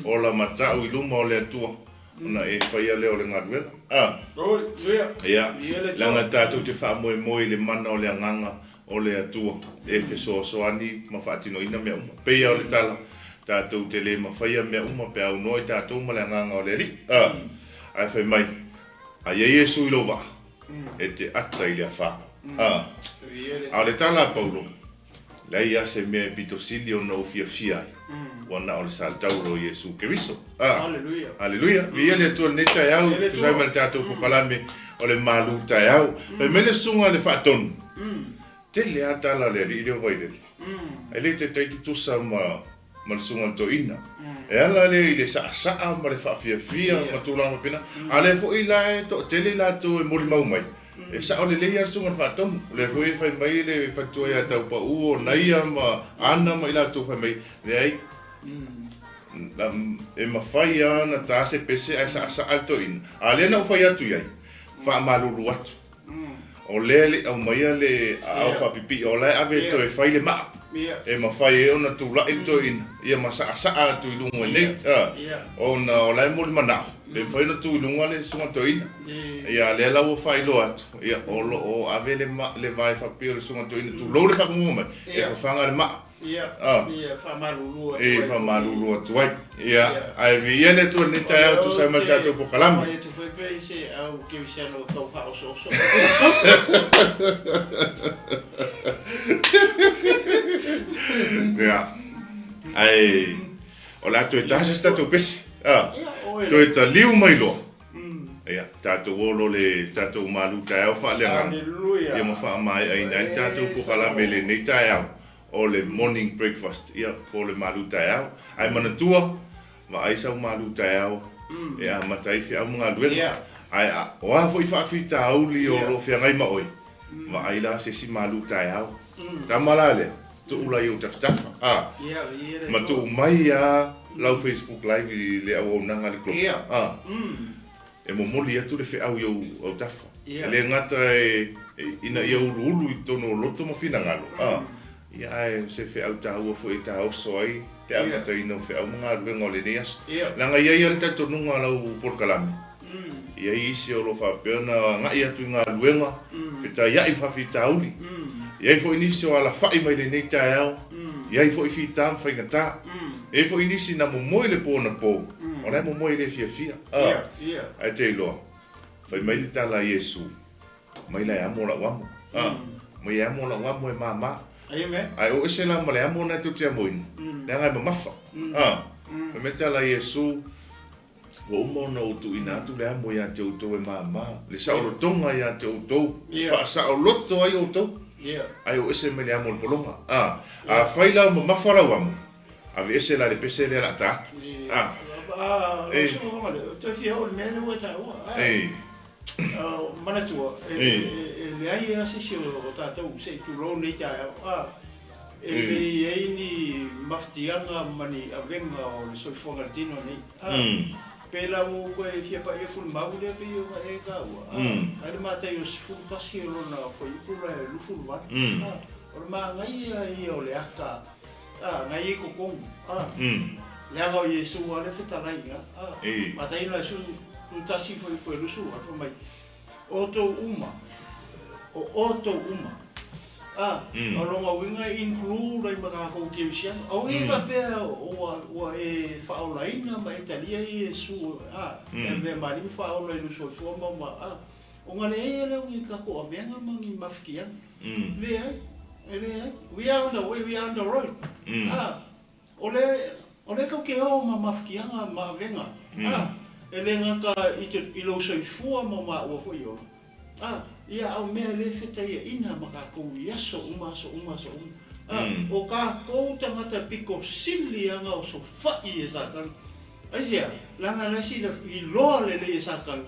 ola matau i luma o le Atua, ona e faia lea o le galuega. A. Ia, leaga tatou te faamoemoe i le mana o le Agaga o le Atua e fesoasoani ma faatinoina mea uma. Pei lava o le tala, tatou te le mafaia mea uma pe a aunoa i tatou ma le Agaga o le Alii. A. Ae fai mai, a i ai Iesu i lou vaa, e te ata i le afa. A. A o le tala a Paulo, Leai lava se mea e pito sili ona ou fiafia ai, ua na o le saletauro o Iesu Keriso. A! Aleluia! Viia le Atua i lenei taeao, tusa ai ma le tatou polokalame o le malu taeao. Fai mai le susuga a le Faatonu, Tele lava tala a le alii lea o Vailele. E le taitai tutusa ma ma le susuga i le toeaina. E ala lea i le saasaa ma le faafiafia ma tulaga faapena. A o lea foi la e toatele i latou e molimau mai, e sao lelei lava le susuga i le faatonu. O lea foi e fai mai le faletua ia Taupau o Naia ma Ana ma i latou fai mai, leai, E mafai lava ona ta se pese ae saasaa le toeaina. A o lea na ou fai atu i ai, faamalulu atu. O lea e le i aumaia le aao faapipii, o la e ave e toe fai le maa. E mafai ai ona tulai le toeaina ia ma saasaa atu i luga nei, ona o la e molimanao pe mafai ona tu i luga le susuga toeaina. Ia a o lea la ua faailoa atu, ia o lo o ave le vae faapipii o le susuga toeaina, tulou le faafogafoga mai, e fafaga le maa. Ia, ia faamalulu atu ai. E faamalulu atu ai. Ia, ae viia le Atua i lenei taeao e tusa ai ma le tatou polokalame. Fai atu foi pe i se au kerisiano tau faaosooso. Ia, ae o le a toe ta se isi tatou pese. Toe taliu mai loa. Ia, tatou o loa le tatou malu taeao faaleagaga, ia ma faamaeaina ai le tatou polokalame i lenei taeao o le morning breakfast, ia, po o le malu taeao. Ae manatua, vaai sau malu taeao e amata ai feau ma galuega. Ae o a foi faafitauli o lo o feagai ma oe, vaai la se isi malu taeao. Tama la lea, tuu la i ou tafatafa, a, ma tuu mai lava lau Facebook live i le auaunaga a le Global, a, e momoli atu le feau i ou autafa. E le gata e, ina ia uluulu i totonu o loto ma finagalo, a, ia ae o se feau taua foi e taoso ai le amataina o feau ma galuega o lenei aso. Leaga e i ai lava le talitonuga o lau polokalame, e i ai isi o lo o faapea ona agai atu i galuega, fetaiai ma faafitauli. E i ai foi nisi o alafai mai lenei taeao, e i ai foi fita ma faigata. E i ai foi nisi na momoe le po anapo, o la e momoe e le fiafia. Ae te iloa, fai mai le tala a Iesu, Mai la e amo lau amo. Mai e amo lau amo e mama. Ae o ese la ma le amo na e tou te amoina, leaga e mamafa. Fai mai le tala a Iesu, Ua uma ona ou tuuina atu le amo ia te outou e mama, le saolotoga ia te outou, faasaoloto ai outou, ae o ese mai le amo o le pologa. A, afai la ua mamafa lau amo, aveese la le pese lea o le a ta atu. A. Lau Susuga ou te fia oo i le mea lea ua e taua. Manatua, e leai lava se isi o tatou se i tulou lenei taeao, e le i ai ni mafatiaga ma ni avega o le soifuaga i le tino nei. Pe la ua ou toe fia pai atu i le mau lea pei ona e taua, ai le Mataio 11 o lona fuaiupu la e 28, o le manaia ia o le ata na i ai i totonu, leaga o Iesu lava lea e fetalai i ina. Mataio la e 11 fuaiupu e 28, fai mai, Outou uma, o outou uma. A, o lona uiga e include ai ma tatou kerisiano. Aua ne i faapea ua e faaolaina ma e talia Iesu, a, e avea ma Alii ma faaola i lou soifua ma, a, ona leai lea o ni tatou avega ma ni mafatiaga. Leai, e leai. We are on the way, we are on the road. A, O le, o lea tou te o ma mafatiaga ma avega, a, e le gata i te, i lou soifua ma maua foi ola, a, ia a o mea e le fetaiaina ma tatou i aso uma, aso uma, aso uma. A, o tatou tagata pito sili ana osofai e Satani. Aisea? Leaga la e sila iloa lelei e Satani,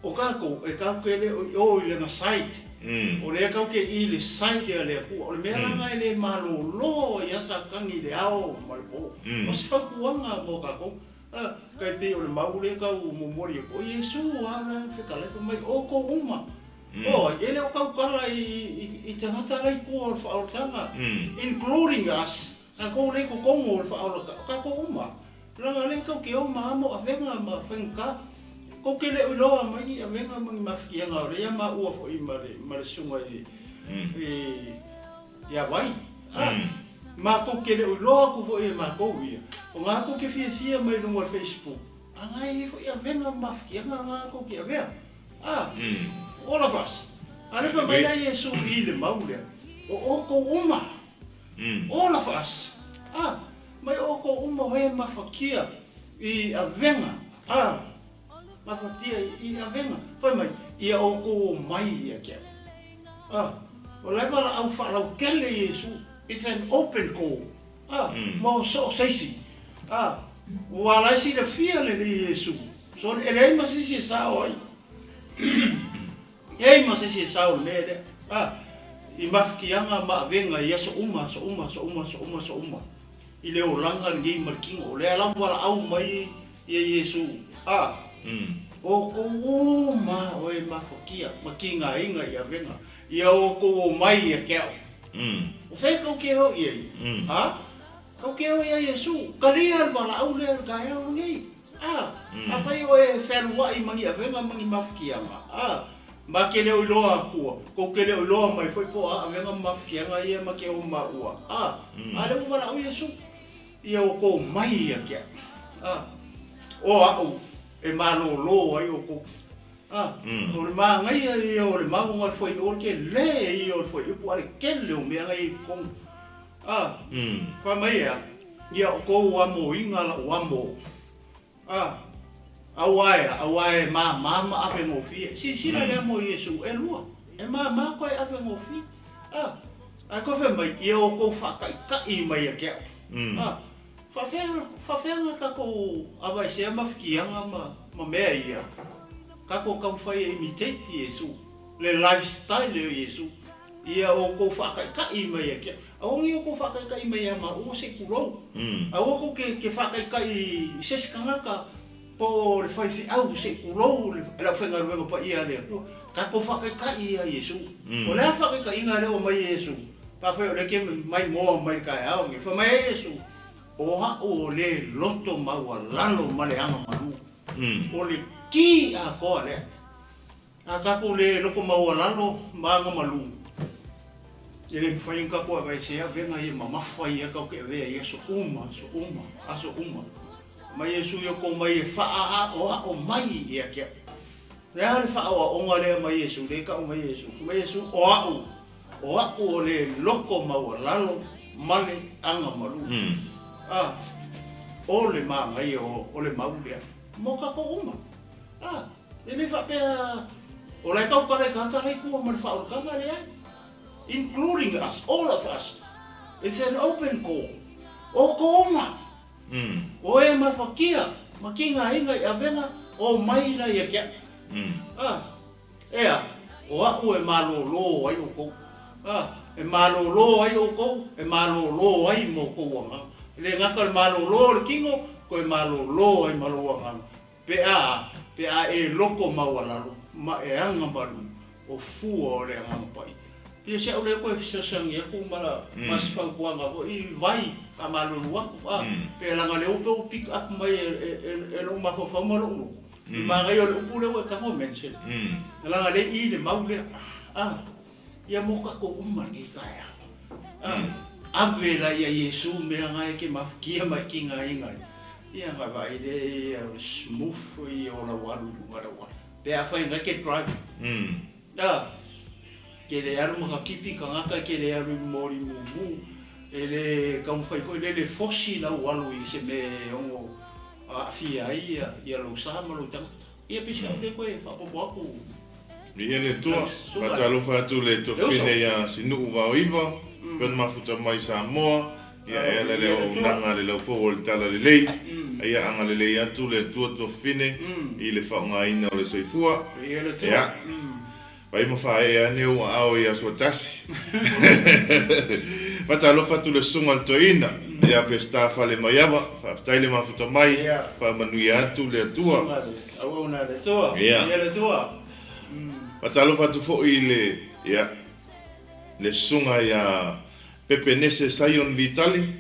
O tatou, e tatou te le o i o i lana side. O lea tatou te i le side a le Atua. O le mea la lena e le malolo ai a Satani i le ao ma le po. O se fautuaga mo tatou. A, tai pei o le mau lea tau momoli atu, o Iesu a la e fetalai fai mai, o outou uma. O ai, e le o tautala i tagata la i tua o le faaolataga, including us, tatou lea i totonu o le faaolataga, o tatou uma. Leaga lea tou te o ma amo avega ma faigata, tou te le o iloa mai ni avega ma ni mafatiaga o lea maua foi ma le ma le susuga i ia Vai. A, matou te le o iloa atu foi e matou ia, o na tou te fiafia mai luga o le Facebook, a na e i ai foi avega ma mafatiaga na tou te avea. A, all of us. A lea fai mai la Iesu i le mau lea, o outou uma. All of us, a, mai outou uma o e mafatia i avega, a, mafatia i avega, fai mai, ia outou omai ia te au. A, o la e valaau faalautele Iesu, it's an open call, a, mo so o se isi, a, ua la e silafia lelei Iesu, so e leai ma se isi e sao ai. E ai ma se isi e sao i le mea lea, a, i mafatiaga ma avega i aso uma, aso uma, aso uma, aso uma, aso uma. i le olaga lenei ma le tino. O lea lava valaau mai ia Iesu, a, outou uma o e mafatia ma tigaina i avega, ia outou omai ia te au. O fea tou te o i ai? A, tou te o ia Iesu. Talia le valaau lea i le taeao lenei. A, afai o e fealuai ma ni avega ma ni mafatiaga, a, ma te le o iloa atua, tou te le o iloa mai foi po o a avega ma mafatiaga ia ma te o maua, a, a lea ua valaau Iesu, ia outou omai ia te au, a, o au e malōlō ai outou. A, o le manaia ia o le mau na le fuaiupu, o le tele ia o le fuaiupu a o le tele o mea na i ai i totonu. A, fai mai e a, ia outou amoina lau amo. A, auā e a, auā e māmā ma avegofie. Silasila i le amo o Iesu, e lua, e māmā koe avegofie. A, ae koe fai mai, ia outou faataʻitaʻi mai ia te au. A, faafea, faafea na tatou avaesea mafitiaga ma, ma mea ia? Tatou taumafai e imitate Iesu, le lifestyle o Iesu. Ia outou faataitai mai ia te au. Aua ne i outou faataitai mai ia maua se i tulou. Aua tou te faataitai i se isi tagata po o le faifeau se i tulou le aufaigaluega paia a le Atua. Tatou faataitai ia Iesu. O le a faataitaiga lea ua aumai e Iesu? Pe afai o lea e te maimoa mai i le taeao lenei, fai mai ai Iesu, O au o le loto maualalo ma le agamalu. O le ki atoa lea. A tatou le loto maualalo ma agamalu, e le mafai ona tatou aveesea avega ia mamafa ia tatou te avea i aso uma, aso uma, aso uma. Mai Iesu ia outou mai e faaoao mai ia te au. Le a le faaoaoga lea mai Iesu, lea e tau mai Iesu? Mai Iesu, o au, o au o le loto maualalo ma le agamalu. A, o le manaia o le mau lea mo tatou uma. A. E le faapea o la e tautala i tagata la i tua ma le faaolataga, leai. Including us, all of us. It's an open call. O ko uma. O e mafakia ma kiga inga i avega, o mai la ia te au. A, ea, o a'u e malōlō ai outou. A, e malōlō ai outou, e malōlō ai ma outou agaga. E le gata o le malōlō o le tino, toe malōlō ai ma lou agaga. Pe a, pe a e loko maualalo ma e aga malu o fua o le Agaga Paia. Pia si au lea koe fesoasoani atu ma ma si fautuaga foi i vai faamalulu atu, a, pe laga lea ua pei ua pick up mai e, e, e lou mafaufau ma lou loto. I manaia o le upu lea ua e tago mention, laga lea i le mau lea, a, ia mo tatou uma lenei taeao. A, ave la ia Iesu mea na e te mafutia ma e tigaina ai. Ia ona vaai lea ia o le smooth ia o lau alu i luga o le auala. Pe afai na e te drive. A, ke le alu ma ka tipi tagata, ke le alu i moli mumu, e le taumafai foi lele fosi lau alu i se mea e ono aafia ai ia lou sa ma lou tagata. Ia pei se au lea koe faaopoopo atu. Viia le Atua, faatalofa atu le Tofine ia Sinu'u Vaoiva, pei ona mafuta mai Samoa, ia e ala le auaunaga a le laufou o le Talalelei, a ia agalelei atu le Atua Tofine i le faaaogaina o le soifua. Ia, fai ma faaee ane ou aao i aso tasi. Faatalofa atu le Susuga i le Toeaina ia Peseta Falemaiava, faafetai le mafuta mai, faamanuia atu le Atua. Ia. Faatalofa atu foi i le, ia, le Susuga ia Pepenese Sion Vitali,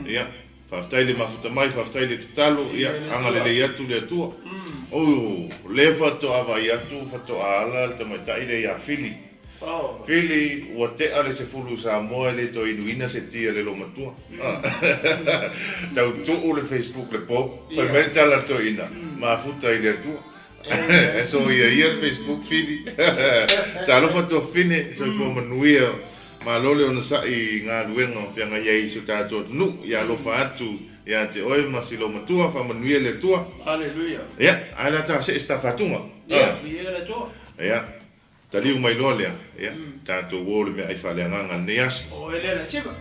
ia, Faafetai le mafuta mai, faafetai le tatalo, ia agalelei atu le Atua. Oh, lea faatoa vaai atu, faatoa ala le tamaitai lea ia Fili. Fili, ua tea le 10 Samoa e le toe inuina se ti a le loomatua. Tau tuu le Facebook le po, fai mai le tala a le toeaina, mafuta i le Atua. E soia ia le Facebook Fili. Talofa Tuafafine, soifua manuia. Malo le onosai i galuega o feagai ai i si o tatou atunuu. Ia alofa atu ia te oe ma si loomatua, faamanuia le Atua. Haleluia. Ia, ae la ta see se tafatunga. Ia, viia le Atua. Ia, taliu mai loa lea, ia, tatou o le meaai faaleagaga i lenei aso. O oe lea Lasiva.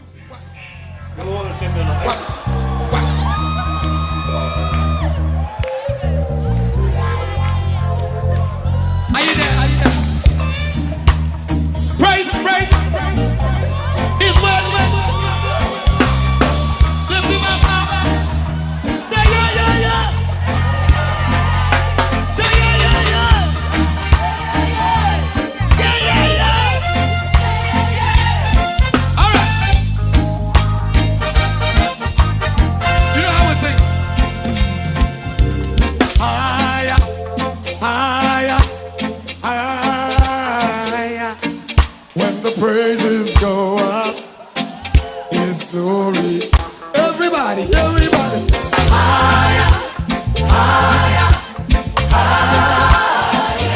Ua le taimi o lau aisa. Are you there? Are you there? Praise, praise. His word. Lift him up. Everybody, everybody. Higher, higher, higher.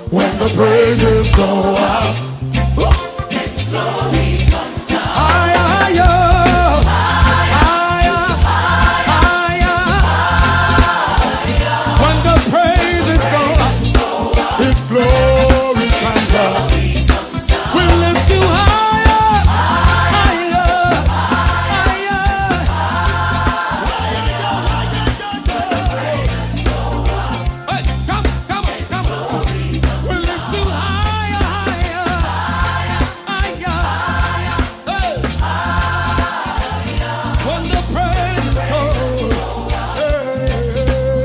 When the praises go up, His glory comes down. Higher, higher, higher, higher. When the praises go up, His glory comes down. We lift you higher, higher, higher. Hey, come, come, come. We lift you higher, higher, higher. Hey. When the praises go, hey.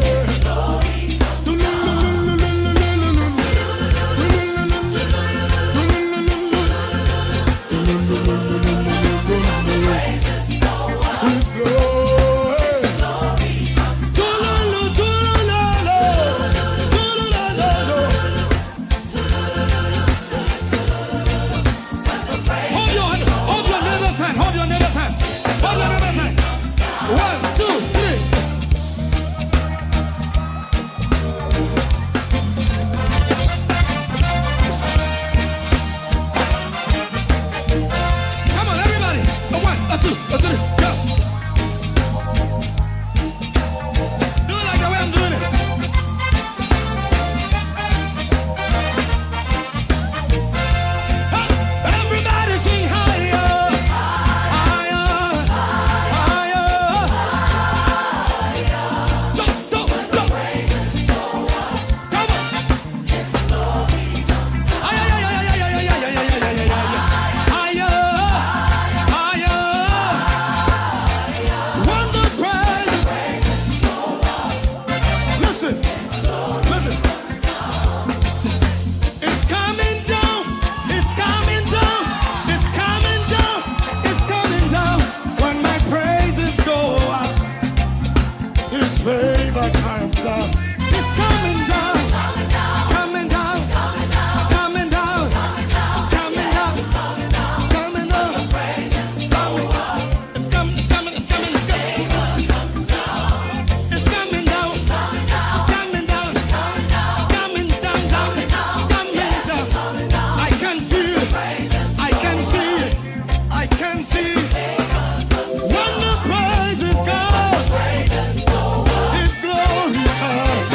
His glory. Tululu, tululu, tululu. Hold your hand, hold your neighbor's hand, hold your neighbor's hand, hold your neighbor's hand. One, two, three. Come on, everybody. A one, a two, a three, go. Do it like the way I'm doing it. Hey, everybody sing higher, higher, higher. Go, go, go. Come on. Ay, ay, ay, ay, ay, ay, ay, ay, ay, ay, ay, ay, ay. Higher, higher. When the praises. Listen, listen. It's coming down. It's coming down. It's coming down. It's coming down. When my praises go up, His favor comes down. It's coming down. Coming down. Coming down. Coming down. Coming down. Coming. It's coming. It's coming. It's coming. It's coming. It's coming down. Coming down. Coming down. Coming coming down. I can feel it. I can see it. I can see it. When the praises go, His glory comes.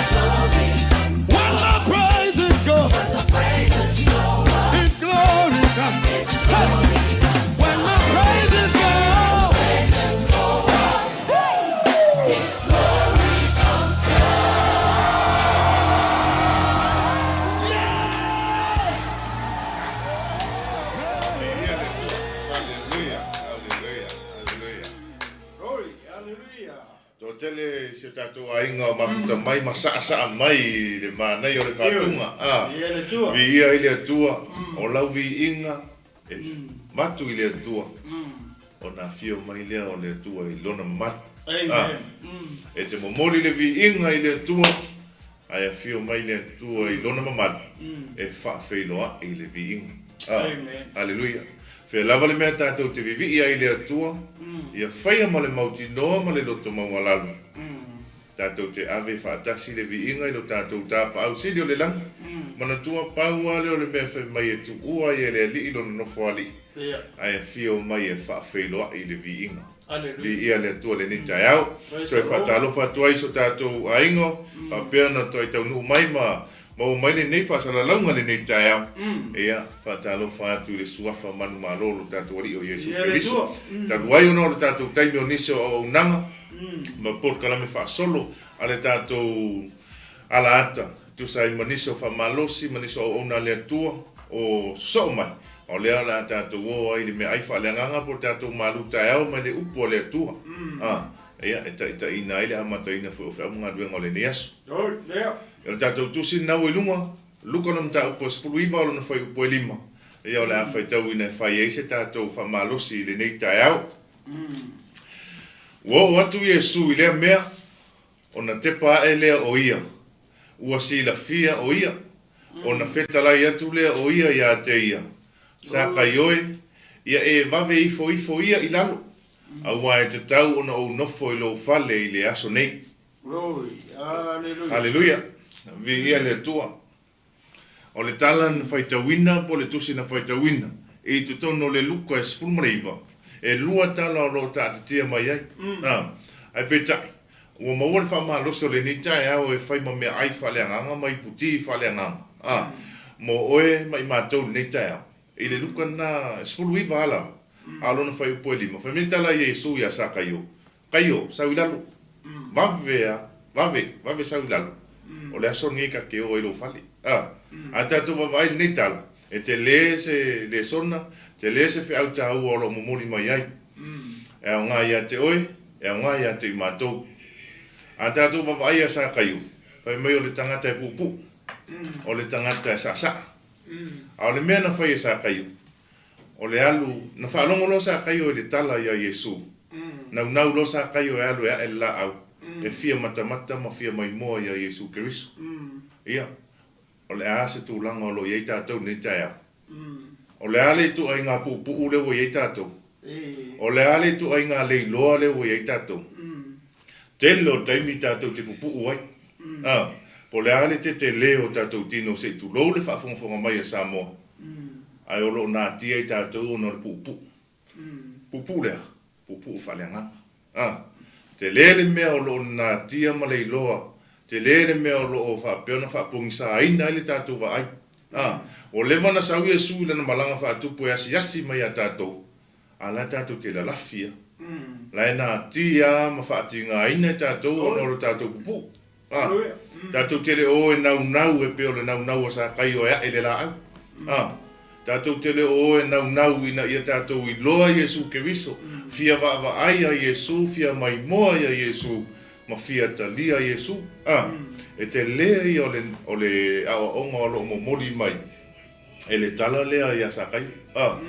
When the praises go, His glory comes. Hey! When the praises go, Woo! Yeah! Viia le Atua. Haleluia, haleluia, haleluia. Glory, hallelujah. Toatele si o tatou aiga o mafuta mai ma saasaa mai i le manaia o le faatuga. A, Viia le Atua. Viia i le Atua, o lau viiga e matu i le Atua. Ona afio mai lea o le Atua i lona mamalu. Amen. E te momoli le viiga i le Atua, ae afio mai le Atua i lona mamalu e faafeiloai le viiga. Amen. Aleluia. Fea lava le mea tatou te vivii ai i le Atua, ia faia ma le mautinoa ma le loto maualalo. Tatou te ave faatasi le viiga i lo tatou Tapaau Sili o le lagi. Manatua pau lava lea o le mea fai mai e tuua ai e le Alii lona nofoalii, ae afio mai e faafeiloai le viiga. Hallelujah. Viia le Atua i lenei taeao. Praise Toe the Lord. faatalofa atu ai i so tatou aiga, faapea ona toe taunuu mai ma maua mai lenei faasalalauga lenei taeao. Ia, faatalofa atu i le suafa manumalo o lo tatou Alii o Iesu Ia le Keriso. Atua. Talu ai ona o le tatou taimi o nisi o auaunaga ma polokalame faasolo a le tatou alaata, tusa ai ma nisi o faamalosi ma nisi o auauna a le Atua o sosoo mai. O lea o le a tatou o ai i le meaai faaleagaga po o le tatou malu taeao mai le upu a le Atua. Ia, e taitaiina ai le amataina foi o feau ma galuega o lenei aso. Glory, yeah. O le tatou tusi lena ua i luga, Luka lona mataupu e 19 o lona fuaiupu e 5. Ia o le a faitauina e fai ai se tatou faamalosi i lenei taeao. Ua oo atu Iesu i lea mea, ona tepa ae lea o ia, ua silafia o ia, ona fetalai atu lea o ia iā te ia, Sa kai oe, ia e vave ifo ifo ia i lalo. Aua e tatau ona ou nofo i lou fale i le aso nei. Haleluia! Viia le Atua! O le tala na faitauina po o le tusi na faitauina i totonu o le Luka e 19, e lua tala o lo o taatitia mai ai. A, ae peitai, ua maua le faamalosi o lenei taeao e fai ma meaai faaleagaga ma iputi faaleagaga, a, mo oe ma i matou i lenei taeao. I le Luka lena e 19 a lava, a o lona fuaiupu e 5, fai mai le tala a Iesu iā Sakaio, Kaio, sau i lalo. Vave a, vave, vave sau i lalo. O le aso lenei ta te o ai i lou fale. A, a tatou vaavaai i lenei tala, e tele se lesona, tele se feau taua o lo o momoli mai ai. E aoga ia te oe, e aoga ia te i matou. A tatou vaavaai ia Sakaio, fai mai o le tagata e puupuu, o le tagata e saasaa. A o le mea na fai e Sakaio, O le alu, na faalogo loa Sakaio i le tala iā Iesu. Naunau loa Sakaio e alu e aʻe le laau, e fia matamata ma fia maimoa iā Iesu Keriso. Ia, o le a se tulaga o lo o i ai tatou i lenei taeao? O le a le ituaiga puupuu lea ua i ai tatou? O le a le ituaiga leiloa lea ua i ai tatou? Tele o taimi tatou te pupuu ai. A, po o le a le tetele o tatou tino se i tulou le faafogafoga mai a Samoa, ae o lo o natia i tatou ona o le puupuu. Puupuu le a? Puupuu faaleagaga. A, tele le mea o lo o natia ma leiloa, tele le mea o lo o faapea ona faapogisaina ai le tatou vaai. A, ua leva ona sau Iesu i lana malaga faatupu e asiasi mai ia tatou, A la tatou te lalafi a. La e natia ma faatigaina i tatou ona o lo tatou pupuu. A. Tatou te le o e naunau e pei o le naunau a Sakaio e ae i le laau. A. Tatou te le o e naunau ina ia tatou iloa Iesu Keriso, fia vaavaai ia Iesu, fia maimoa ia Iesu, ma fia talia Iesu. A. E tele ia o le o le aoaoga o lo o momoli mai e le tala lea iā Sakaio. A,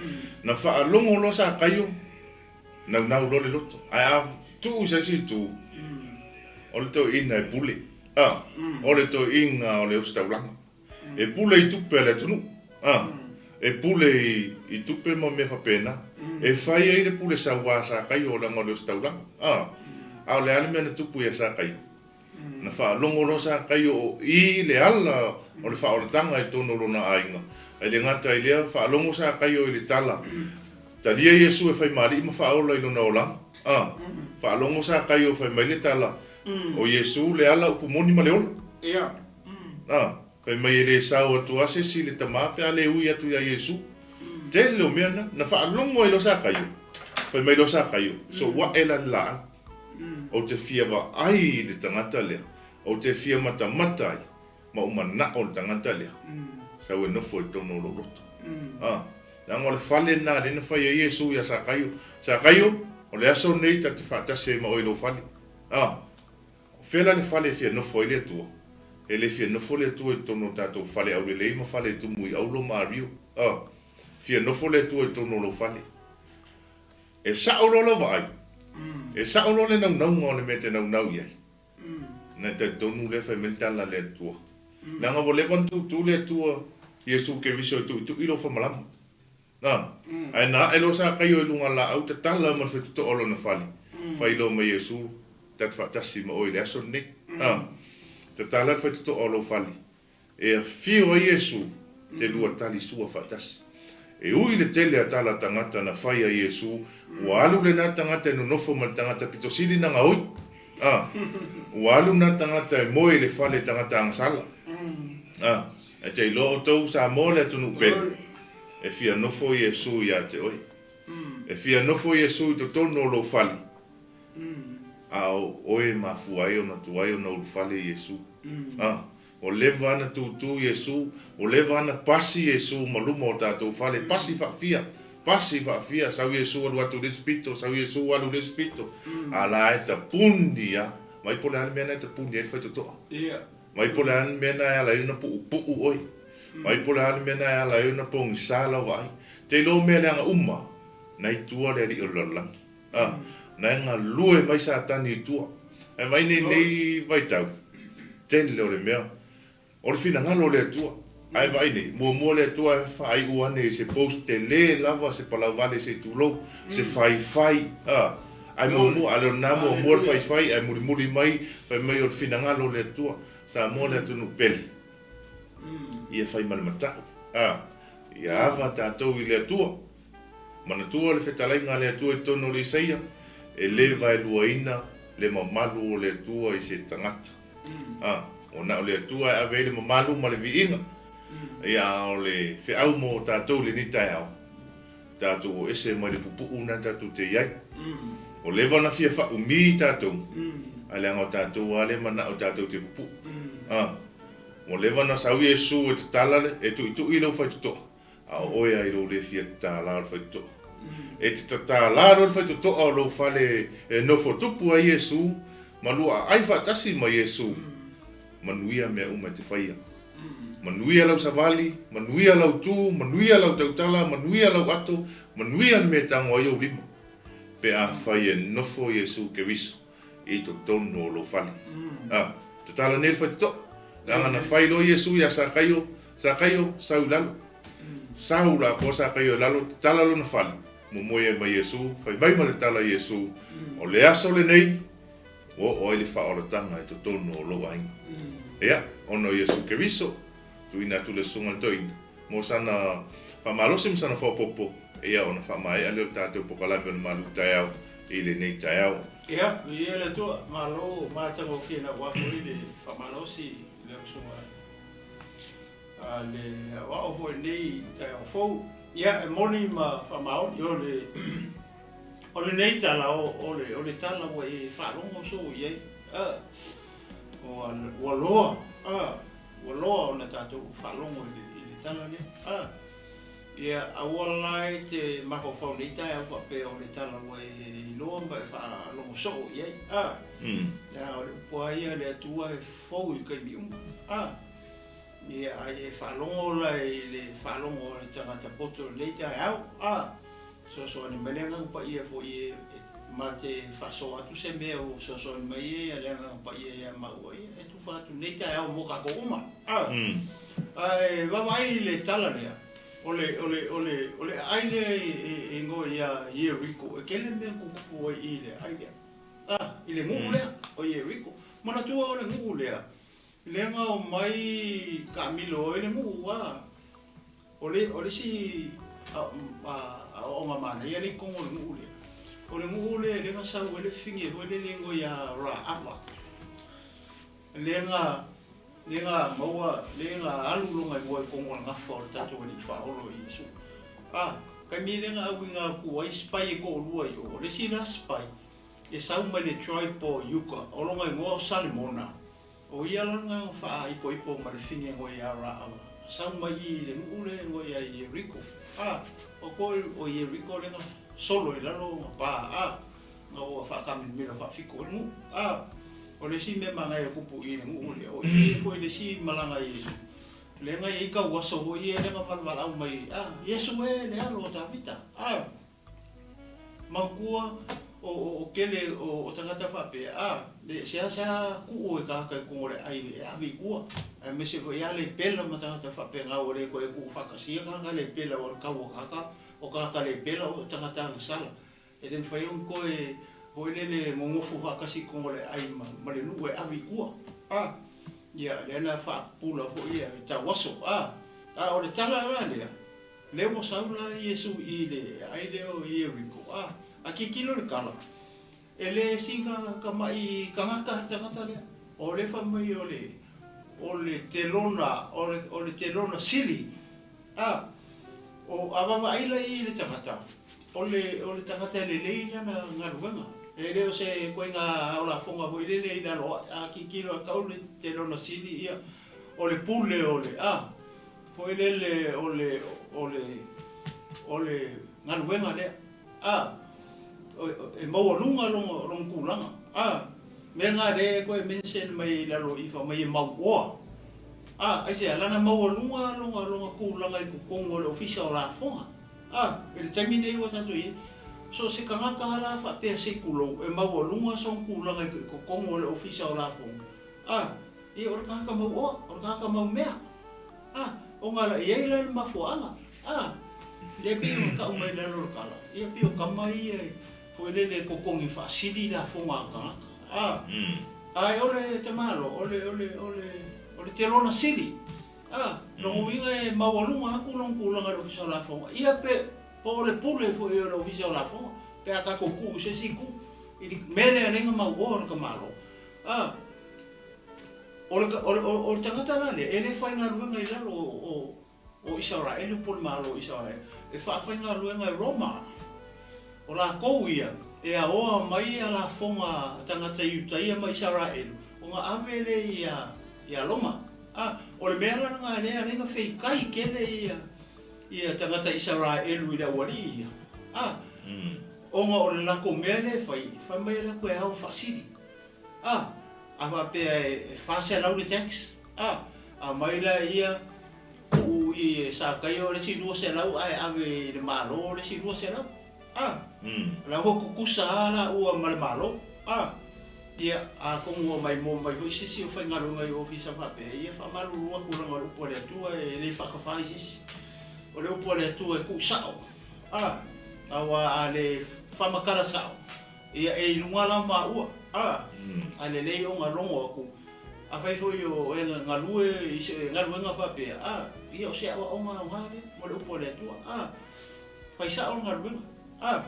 na faalogo loa Sakaio, naunau loa le loto. Ae a tuu i se isi itu, o le toeaina e pule. A, o le toeaina o le ositaulaga. E pule i tupe a le atunuu. A, e pule i tupe ma mea faapena. E fai ai le pule saua a Sakaio leaga o le ositaulaga. A, a o le a le mea na tupu iā Sakaio? Na faalogo loa Sakaio o i le ala o le faaolataga i totonu o lona aiga. Ae le gata i lea, faalogo Sakaio i le tala, Talia Iesu e fai ma alii ma faaola i lona olaga. A, faalogo Sakaio fai mai le tala, O Iesu le ala, upu moni ma le ola. A, fai mai e le sao atu lava se isi i le Tama pe a le ui atu iā Iesu. Tele o mea na. Na faalogo ai loa Sakaio, fai mai loa Sakaio, Sou ae la le laau. Ou te fia vaai i le tagata lea, ou te fia matamata ai, ma ou manao i le tagata lea, sau e nofo i totonu o lou loto. A, leaga o le fale lena lea na fai ai Iesu iā Sakaio, Sakaio, o le aso lenei ta te faatasi ai ma oe i lou fale. A, o fea la le fale e fia nofo ai le Atua? E le fia nofo le Atua i totonu o tatou fale aulelei ma fale tumu i Aulo ma Ario. A, fia nofo le Atua i totonu o lou fale. E sao loa lau vaai, e sao loa le naunauga o le mea e te naunau i ai. Na e talitonu lea fai mai le tala a le Atua. Leaga ua leva ona tutu le Atua Iesu Keriso e tuitui lou famalama. Na, ae na ae loa Sakaio i luga laau tatala ma le faitotoa o lona fale, fai loa mai Iesu, Ta te faatasi ma oe i le aso lenei. Na, tatala le faitotoa o lou fale, E afio ai Iesu te lua tali sua faatasi. E ui le tele a tala tagata na fai a Iesu, ua alu lena tagata e nonofo ma le tagata pito sili na gaoi. A, ua alu na tagata e moe i le fale tagata agasala. A, e te iloa outou Samoa le atunuu pele. E fia nofo Iesu ia te oe. E fia nofo Iesu i totonu o lou fale. A o oe e mafua ai ona tuai ona ulufale Iesu. A, Ua leva ana tūtū Iesū, ua leva ana pasi Iesū ma luma o tatou fale, pasi faafia, pasi faafia, sau Iesū alu atu i le isi pito, sau Iesū alu i le isi pito, a la e tapuni a, mai po o le a le mea na e tapuni ai le faitotoa, mai po o le a le mea na e ala ai ona puupuu oe, mai po o le a le mea na e ala ai ona pogisa lau vaai. Te iloa o mea leaga uma, na i tua le alii o le lalolagi. A, na e galue mai Satani i tua. Ae vaai nei nei vaitau, tele o le mea, o le finagalo o le Atua. Ae vaai nei, muamua le Atua e faaiu ane i se post tele lava, se palauvale se i tulou, se faifai, a, Ae muamua, a le o lena muamua le faifai ae mulimuli mai fai mai o le finagalo o le Atua. Samoa le atunuu pele. Ia fai ma le matau. A, ia ava tatou i le Atua. Manatua le fetalaiga a le Atua i totonu o le Isaia, E le vaeluaina le mamalu o le Atua i se tagata. A, ua na o le Atua e ave ai le mamalu ma le viiga. Ia, a o le feau mo tatou i lenei taeao, tatou o ese mai le pupuu lena tatou te i ai. Ua leva ona fia faaumi tatou, ae leaga o tatou lava lea e manao tatou te pupuu. A, ua leva ona sau Iesu e tatala le, e tuitui lou faitotoa, a o oe lava i lou le fia tatala o le faitotoa. E te tatala loa le faitotoa o lou fale e nofo tupu ai Iesu, ma lua aai faatasi ma Iesu, manuia mea uma e te faia. Manuia lau savali, manuia lau tu, manuia lau tautala, manuia lau ato, manuia le mea e tago ai ou lima, pe afai e nofo Iesu Keriso i totonu o lou fale. A, tatala nei le faitotoa, leaga na fai loa Iesu iā Sakaio, Sakaio, sau i lalo. Sau la atoa Sakaio i lalo, tatala lona fale, momoe ai ma Iesu, fai mai ma le tala Iesu, O le aso lenei, Ua oo ai le faaolataga i totonu o lou aiga. Ia, ona o Iesu Keriso, tuuina atu le Susuga i le Toeaina, mo sana faamalosi ma sana faaopoopo, ia ona faamaea lea o le tatou pokalame o le malu taeao i lenei taeao. Ia, viia le Atua, malo matagofie na ua foi le faamalosi i lau Susuga a le aoao foi i lenei taeao fou. Ia, e moni ma faamaoni, o le. O lenei tala, o le, o le tala ua e faalogo soo i ai, a, ua, ua loa, a, ua loa ona tatou faalogo i le, i le tala lea, a. Ia, aua la e te mafaufau nei taeao faapea o le tala ua e iloa ma e faalogo soo i ai, a. Leaga o le upu lava ia a le Atua e fou i taimi uma, a. Ia, a e faalogo la i le faalogo a le tagata poto i lenei taeao, a. Fesoasoani mai le Agaga Paia foi e ma te faasoa atu se mea ua fesoasoani mai ai a le Agaga Paia ia maua, ia e tufa atu lenei taeao mo tatou uma. Ae vaavaai i le tala lea, o le, o le, o le, o le aai lea e igoa ia Ieriko, e tele mea na tutupu ai i le aai lea, a, i le nuu lea o Ieriko. Manatua o le nuu lea, lea na omai taamilo ai le nuu, a. O le, o le isi aoaoga manaia lea i totonu o le nuu lea, o le nuu lea lea na sau ai le fafine foi lele igoa ia Raava, lea na, lea na maua, lea na alu lona igoa i totonu o le gafa o le tatou Alii Faaolo o Iesu. A, taimi lea na auina atu ai spy e toalua i o, o le isi la spy e sau mai le tribe o Iuta, o lona igoa o Salemona. O ia la na faaipoipo ma le fine ngoi ia Raava, sau mai i le nuu le ngoi ia Ieriko. A, o koe o Ieriko le na solo i lalo o na pa, a, na ua faakaminamina faafiko i le nuu. A, o le isi mea manaia o tupu i le nuu lea, o i foi le isi malaga a Iesu, lea na i ai tauaso foi ia lea na valavalau mai, a, Iesu e, le alo o Tavita. A. Manatua o tele o tagata faapea, a, e seasea tuu e tagata i totonu o le ai e ave i tua, aemaise foi a le pela ma tagata faapena ua le toe tuufaatasia tagata le pela o le tau o tagata, o tagata le pela o tagata agasala. E le mafai ona toe foi lele nonofo faatasi i totonu o le ai ma le nuu e ave i tua. A, ia lea na faapupula foi ia tauaso, a, a o le tala la lea, Lea ua sau la Iesu i le aai lea o Ieriko, a, a tilotilo le tala, e le sina tamai tagata le tagata lea. O lea fai mai o le, o le telona, o le, o le telona sili, a, o, a vaavaai la i le tagata, o le, o le tagata e lelei lana galuega. E le o se ituaiga ao lafoga foi lele i lalo ae, a tilotilo a tau le telona sili, ia, o le pule o le, a. Foi lele o le, o le, o le galuega lea, a, e maualuga lona, lona tulaga, a, mea na lea e toe mention mai i lalo i fai mai e mauoa, a, aisea, leaga e maualuga lona, lona tulaga i totonu o le ofisa o lafoga, a, i le taimi nei ua tatou i ai, so o se tagata lava la faapea se i tulou, e maualuga sona tulaga i totonu o le ofisa o lafoga, a, ia o le tagata mauoa, o le tagata maumea. A, ona la i ai la le mafuaaga. A, lea pei ona tau mai i lalo o le tala, ia pei o tama ia e Foi lele e totogi faasili lafoga a tagata. A, ae o le tamaloa, o le, o le, o le, o le telona sili. A, lona uiga e maualuga atu lona tulaga i le Ofisa o Lafoga. Ia pe, po o le pule foi o le Ofisa o Lafoga, pe a tatou tuu i se isi itu, i le mea lea lea na mauoa e le tamaloa. A, o le, o le, o le tagata la lea, e le faigaluega i lalo o, o Isaraelu po o le Malo o Isaraelu, e faafaigaluega e Roma. O lakou ia, e aoa mai ia lafoga a tagata Iutaia ma Isaraelu, ona ave lea ia Roma. A, o le mea la lena lea alai na feikai tele ia ia tagata Isaraelu i le aualii ia. A, ona o le latou mea lea e fai, fai mai e latou e ao faasili. A, a faapea e 400 le tax, a, aumai laia tuu i Sakaia o le isi 200 ae ave i le Malo le isi 200. A, la ua tutusa lava laua ma le Malo. A, ia, atonu ua maimoa mai foi se isi o faigaluega i ofisa faapea, ia faamalulu atu leaga o le upu a le Atua e le faatafa i se isi. O le upu a le Atua e tuusao. A, aua a le faamatala sao, Ia e i luga la maua, a, a lelei ona logo atu, afai foi o e galue i se galuega faapea, a, ia o se aoaoga aoga lea mo le upu a le Atua, a, fai sao le galuega, a,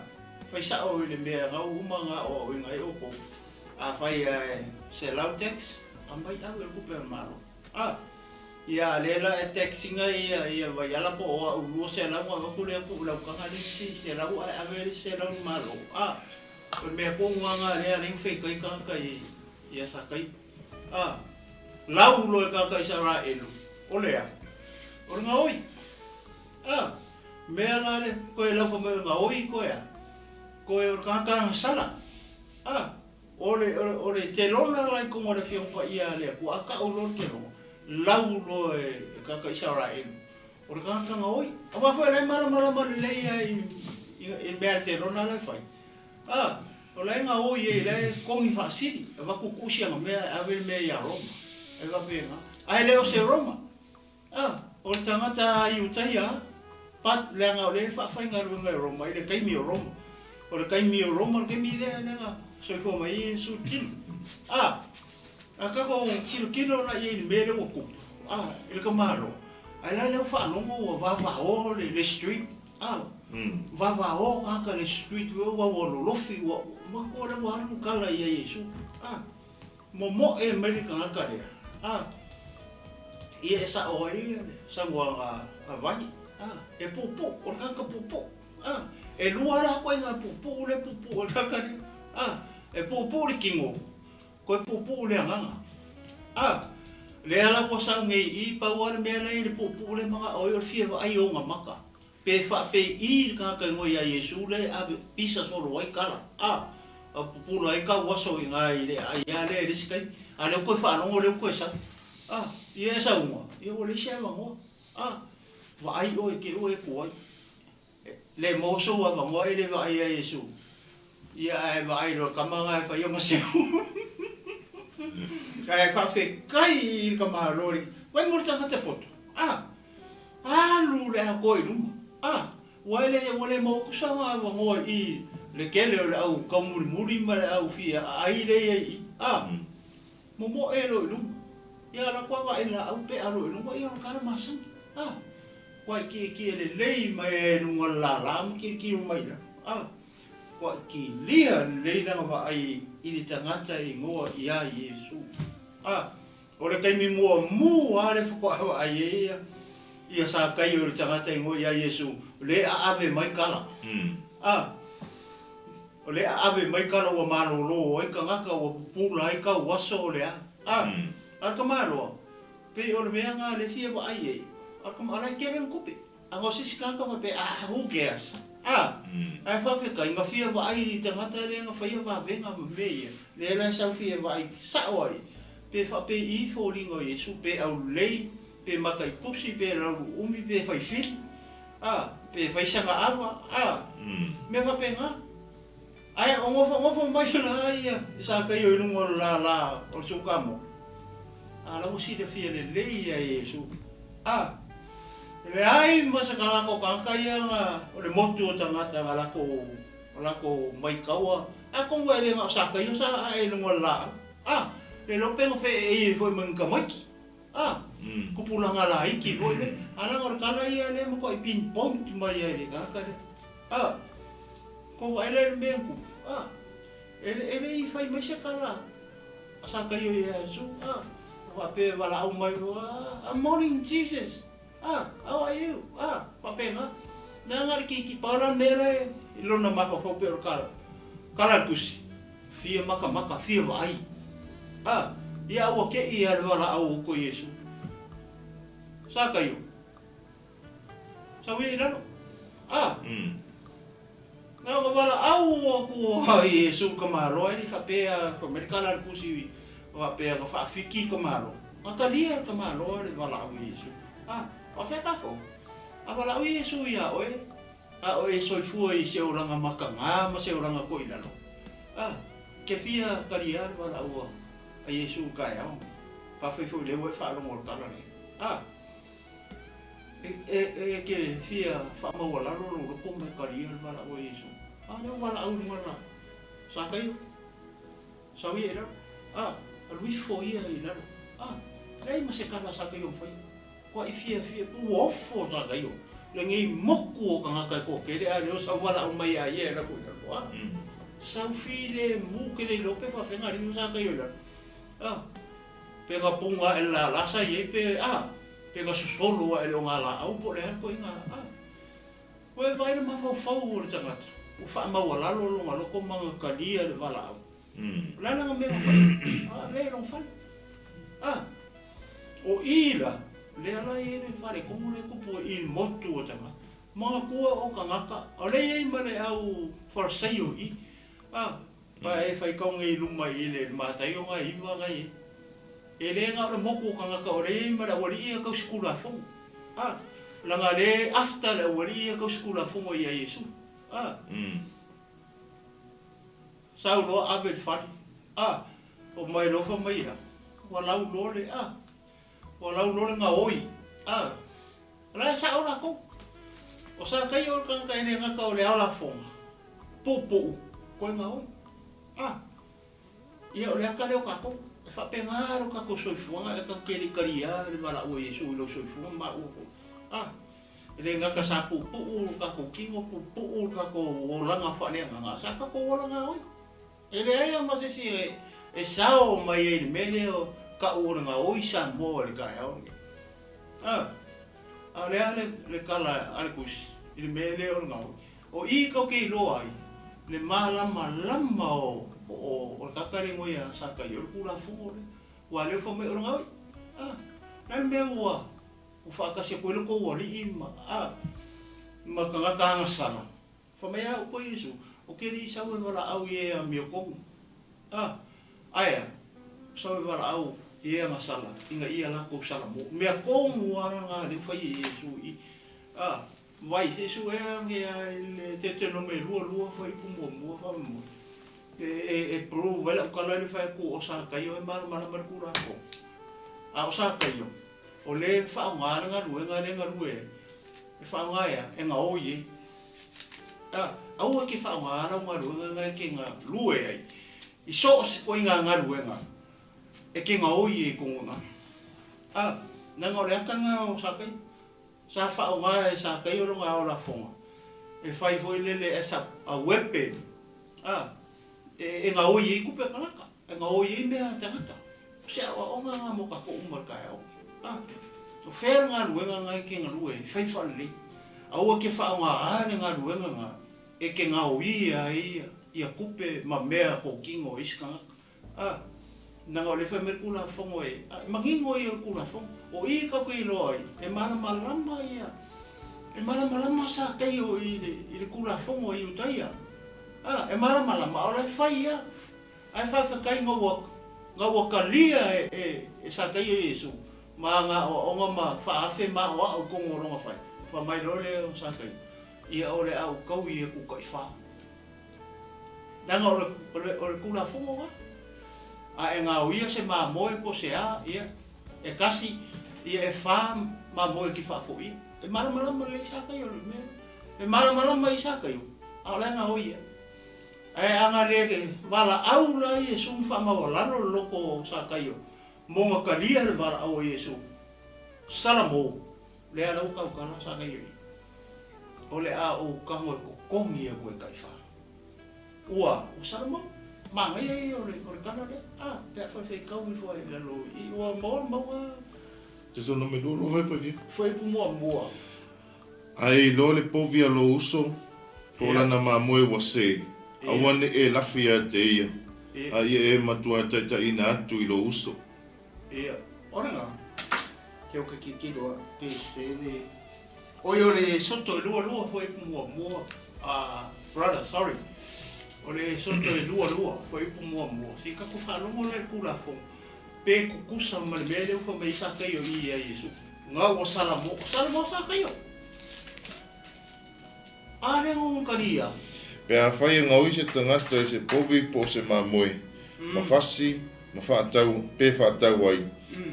fai sao i le mea na ua uma ona aoaoina ai outou, afai a e 100 tax, aumai ave le tupe a le Malo, a, ia a lea la e tax ina ia ia vaiala po o au 200 ona avatu lea tuu i lau taga le isi 100 ae ave le isi 100 i le Malo, a. O le mea tonu lava lena lea alai feikai tagata i ia Sakaipa. A, lau loa e tagata Isaraelu, o le a? O le gaoi. A, mea la le koe lau fai mai o le gaoi koe a? Koe o le tagata agasala. A, o le, o le, o le telona la i tonu o le Afioga Paia a le Atua, a tau loa le telona, lau loa e tagata Isaraelu, o le tagata gaoi. Aua foi o la e malamalama lelei lava i, i, i le mea a le telona la e fai. A, o la e gaoi ai, la e kogi faasili, avatu tusi ana mea e ave le mea ia Roma. E faapena. Ae le o se Roma. A, o le tagata Iutaia a, but leaga o lea e faafaigaluega e Roma i le taimi o Roma. O le taimi o Roma le taimi lea lea na soifua mai ai Iesu i le tino. A, a tatou tilotilo la i ai i le mea lea ua tupu, a, i le tamaloa, ae la lea ua faalogo ua vavao le street, A, vavao tagata le street ua ua lolofi ua manatua lea ua alu kala ia Iesu. A, momoe mai le tagata lea. A, ia e sao ai le saunoaga a Vai. A, e puupuu, o le tagata puupuu. A, e lua la ituaiga puupuu lea e puupuu ai le tagata lea. A, e puupuu le tino, toe puupuu le agaga. A, lea la ua sau nei i i, pau lava le mea lea i le puupuu lea e manao ai o le fia vaai i ona maka. Pe faapei le tagata igoa ia Iesu lea e ave pisa solo ai kala, a, a pupula ai kau aso i na i le aai a lea i le isi taimi, a lea ua toe faalogo lea ua toe sau. A, ia e saunoa, ia ua leai se avanoa. A, vaai oe te ua e tuai. Le maua sou avanoa e le vaai ia Iesu. Ia ae vaai loa le tama na e fai ona seu. Ae faafetai i le tamaloa le, vai mo le tagata poto. A, Alu le atoa i luma. A, ua le, ua le maua atu sana avanoa i le tele o le au taumulimuli ma le au fia aai lea i ai i i. A, momoe loa i luma. Ia alu atu a vaai i le laau pea loa i luga, ia o le tala masani. A, kuai tietie lelei mai ai i luga o le lala ma tilotilo mai i lalo. A, kuai kilia lelei lana vaai i le tagata e igoa ia Iesu. A, O le taimi muamua lava lea faatoa vaai ai ia ia Sakaio i le tagata igoa ia Iesu, lea e aave mai kala. A, o lea e aave mai kala ua malolo ai tagata, ua pupula ai kau aso o le a. A, a le tamaloa, pei o le mea lena lea e fia vaai ai, a le tamaloa, o la e tele ana tupe. A na o se isi tagata faapea, ah, who cares? A, ae faafetai, na fia vaai i tagata lea na faia vavega ma mea ia, lea la e sau fia vaai sao ai, pe faapei i foliga o Iesu, pe aulelei, pe mataipusi, pe lauluumi, pe faifili, a, pe fai sana ava, a, mea faapena. Ae o nofonofo mai la ia Sakaio i luga o le lala o le sukamoa, a la ua silafia lelei ia e Iesu. A, e leai ma se tagata o tagata ia na, o le motu o tagata na latou O lakou maitaua, atonu e le na o Sakaio sa ae i luga o le laau, a, le iloa pe na feeei ai foi ma ni tamaiti, a, tupulaga laiti foi lea, a leaga o le tala ia lea e matuai pinpoint mai ai i le tagata lea, a, tou vaai la i le mea na tupu, a, e le i fai mai se tala a Sakaio ia Iesu, a, faapea e valaau mai, a, morning Jesus. Ah, how are you? Ah, faapena. Leaga le kiki pau la le mea la i lona mafaufau pei o le kala, kala le tusi, fia makamaka, fia vaai. Ah, ia ua tei lava le valaau o ko Iesu. Sakaio, sau ia i lalo. Ah, na ona valaau atu a Iesu i le tamaloa, e le i faapea, fai mai le kala a le tusi faapea na faafiki le tamaloa. Na talia e le tamaloa le valaau a Iesu. A, faafefea tatou? A valaau Iesu iā oe, a o e soifua i se olaga mataga ma se olaga toilalo, a, ke fia talia le valaau a Iesu i le taeao nei. Faafetai foi o lea ua e faalogo i le tala lea. A, e, e ke fia faamaualalo lou loto ma e talia le valaau a Iesu. A lea ua valaau i luga o le Sakaio. Sau ia i lalo. A, alu ifo ia i lalo. A, leai ma se tala sa Kaio mafaia. Kua i fiafia, ua ofo sa Kaio. Lenei moku o tagata e toatele a lea o sau valaau mai ia ia e alu atu i lalo. A, sau filemu ke le iloa pe faafefea na alu ifo sa Kaio i lalo. A, pe na puna ae le lala sa i ai pe, a, pe na sosolo ae le ogalaau po o le a le ituaiga, a. Ua e vaai le mafaufau o le tagata ua faamaualalo lona loto ma na talia le valaau. O le a lana mea na fai ai? A avea i lona fale. A, o i la, lea la e i ai le faaletonu lea e tupu ai i le motu o tagata. Manatua o tagata, o lea e i ai ma le au Farisaio i i. A, pa e faitau nei i luma i le Mataio 9 na i ai. E le na o le motu o tagata o lea e i ai ma le aualii ia tausi Tulafono. A, leaga lea after le aualii ia tausi Tulafono ia Iesu. A, sau loa ave i le fale. A, omai loa fai mai ia, ua lau loa le, a, ua lau loa le gaoi. A, o la e sao latou. O Sakaia o le tagata e le gata o le ao lafoga, puupuu, koe gaoi. A. Ia, o le ata lea o tatou. E faapena lo tatou soifuaga, e tatou te le i talia le valaau a Iesu i lou soifua ma maua foi. A, e le gata sa puupuu lo tatou tino, puupuu lo tatou olaga faaleagaga, a sa tatou ola gaoi. E leai lava ma se isi e sao mai ai i le mea lea o tau o le gaoi Samoa i le taeao lenei. A, a o le a le tala a le Tusi i le mea lea o le gaoi? O i tou te iloa ai le malamalama o le tagata lea igoa ia Sakaia, o le Tulafono lea, aua o lea ua fai mai o le gaoi. A, o le a le mea ua faatasi atu ai lo tou alii ma, a, ma tagata agasala? Fai mai a outou Iesu, O ke alii sau e valaau i e amiotonu. A, ae a, sau e valaau i e agasala, ina ia latou salamo. Mea tonu lava lena lea ua fai e Iesu i i. A, Vai, se i suea ane a i le Tetenome 2, 2 fuaiupu muamua faamolemole e prove ai lau tala i le fai atu o Sakaio e malamalama i le Tulafono. A o Sakaio, o lea e faaaoga le galuega lea e galue ai, e faaaoga e a? E gaoi ai. A, aua e te faaaoga lau galuega na e te galue ai i so o se ituaiga galuega e te gaoi ai i tonu i ina. A, leaga o le ata lena o Sakaio. Sa faaaoga e Sakaio lona ao lafoga e fai foi lele as a weapon a e gaoi ai tupe a tagata, e gaoi ai mea a tagata. O se aoaoga lena mo tatou uma i le taeao lenei. A, o fea le galuega lena e te galue ai, fai faalelei. Aua e te faaaoga le galuega lena e te gaoia ai ia tupe ma mea totino a isi tagata. A, leaga o lea e fai mai le Tulafono e, a, e manino ia o le Tulafono. O i tatou te iloa ai, e malamalama ia, e malamalama Sakaio i le, i le Tulafono a Iutaia. A, e malamalama, a o la e fai lava. Ae faafetai na ua, na ua talia e, e, e Sakaio Iesu ma ana aoaoga ma faaafe ma aoao i totonu o lona fale. Fai mai loa lea o Sakaio, Ia o le a ou taui atu taifa. Leaga o le, o le, o le Tulafono lena. A e gaoia se mamoe po o se a, ia, e tasi, ia e fa mamoe e te faafoia. E malamalama lelei Sakaio i le mea lea. E malamalama i Sakaio, a o la e gaoi ai. Ae a na le valaau la Iesu ma faamaualalo le loto o Sakaio, mogatalia le valaau a Iesu, Salamo, lea la ua tautala Sakaio i, o le a ou tago e totogi aku e taifa. Ua, ua Salamo, manaia ia o le, o le tala lea, a, pe a faifeitau ifo ai i lalo i, ua maua le mauga. Deuteronomi 22 fuaiupu e fia? Fuaiupu muamua. A e iloa le povi a lou uso, po o lana mamoe ua se, aua ne i e lafi ia te ia, a ia e matua taitaiina atu i lou uso. Ia, o lena, ke o ke tilotilo a, ke se le, oi o le soto e lualua fuaiupu muamua, a, brother, sorry, o le soto e lualua fuaiupu muamua, se i tatou faalogo la i le Tulafono, pe tutusa ma le mea lea ua fai mai ai Sakaio i ia Iesu. Gau o Salamo, o Salamo Sakaio. A lea no talia. Pe afai e gaoi se tagata i se povi po o se mamoe, ma fasi, ma faatau, pe faatau ai,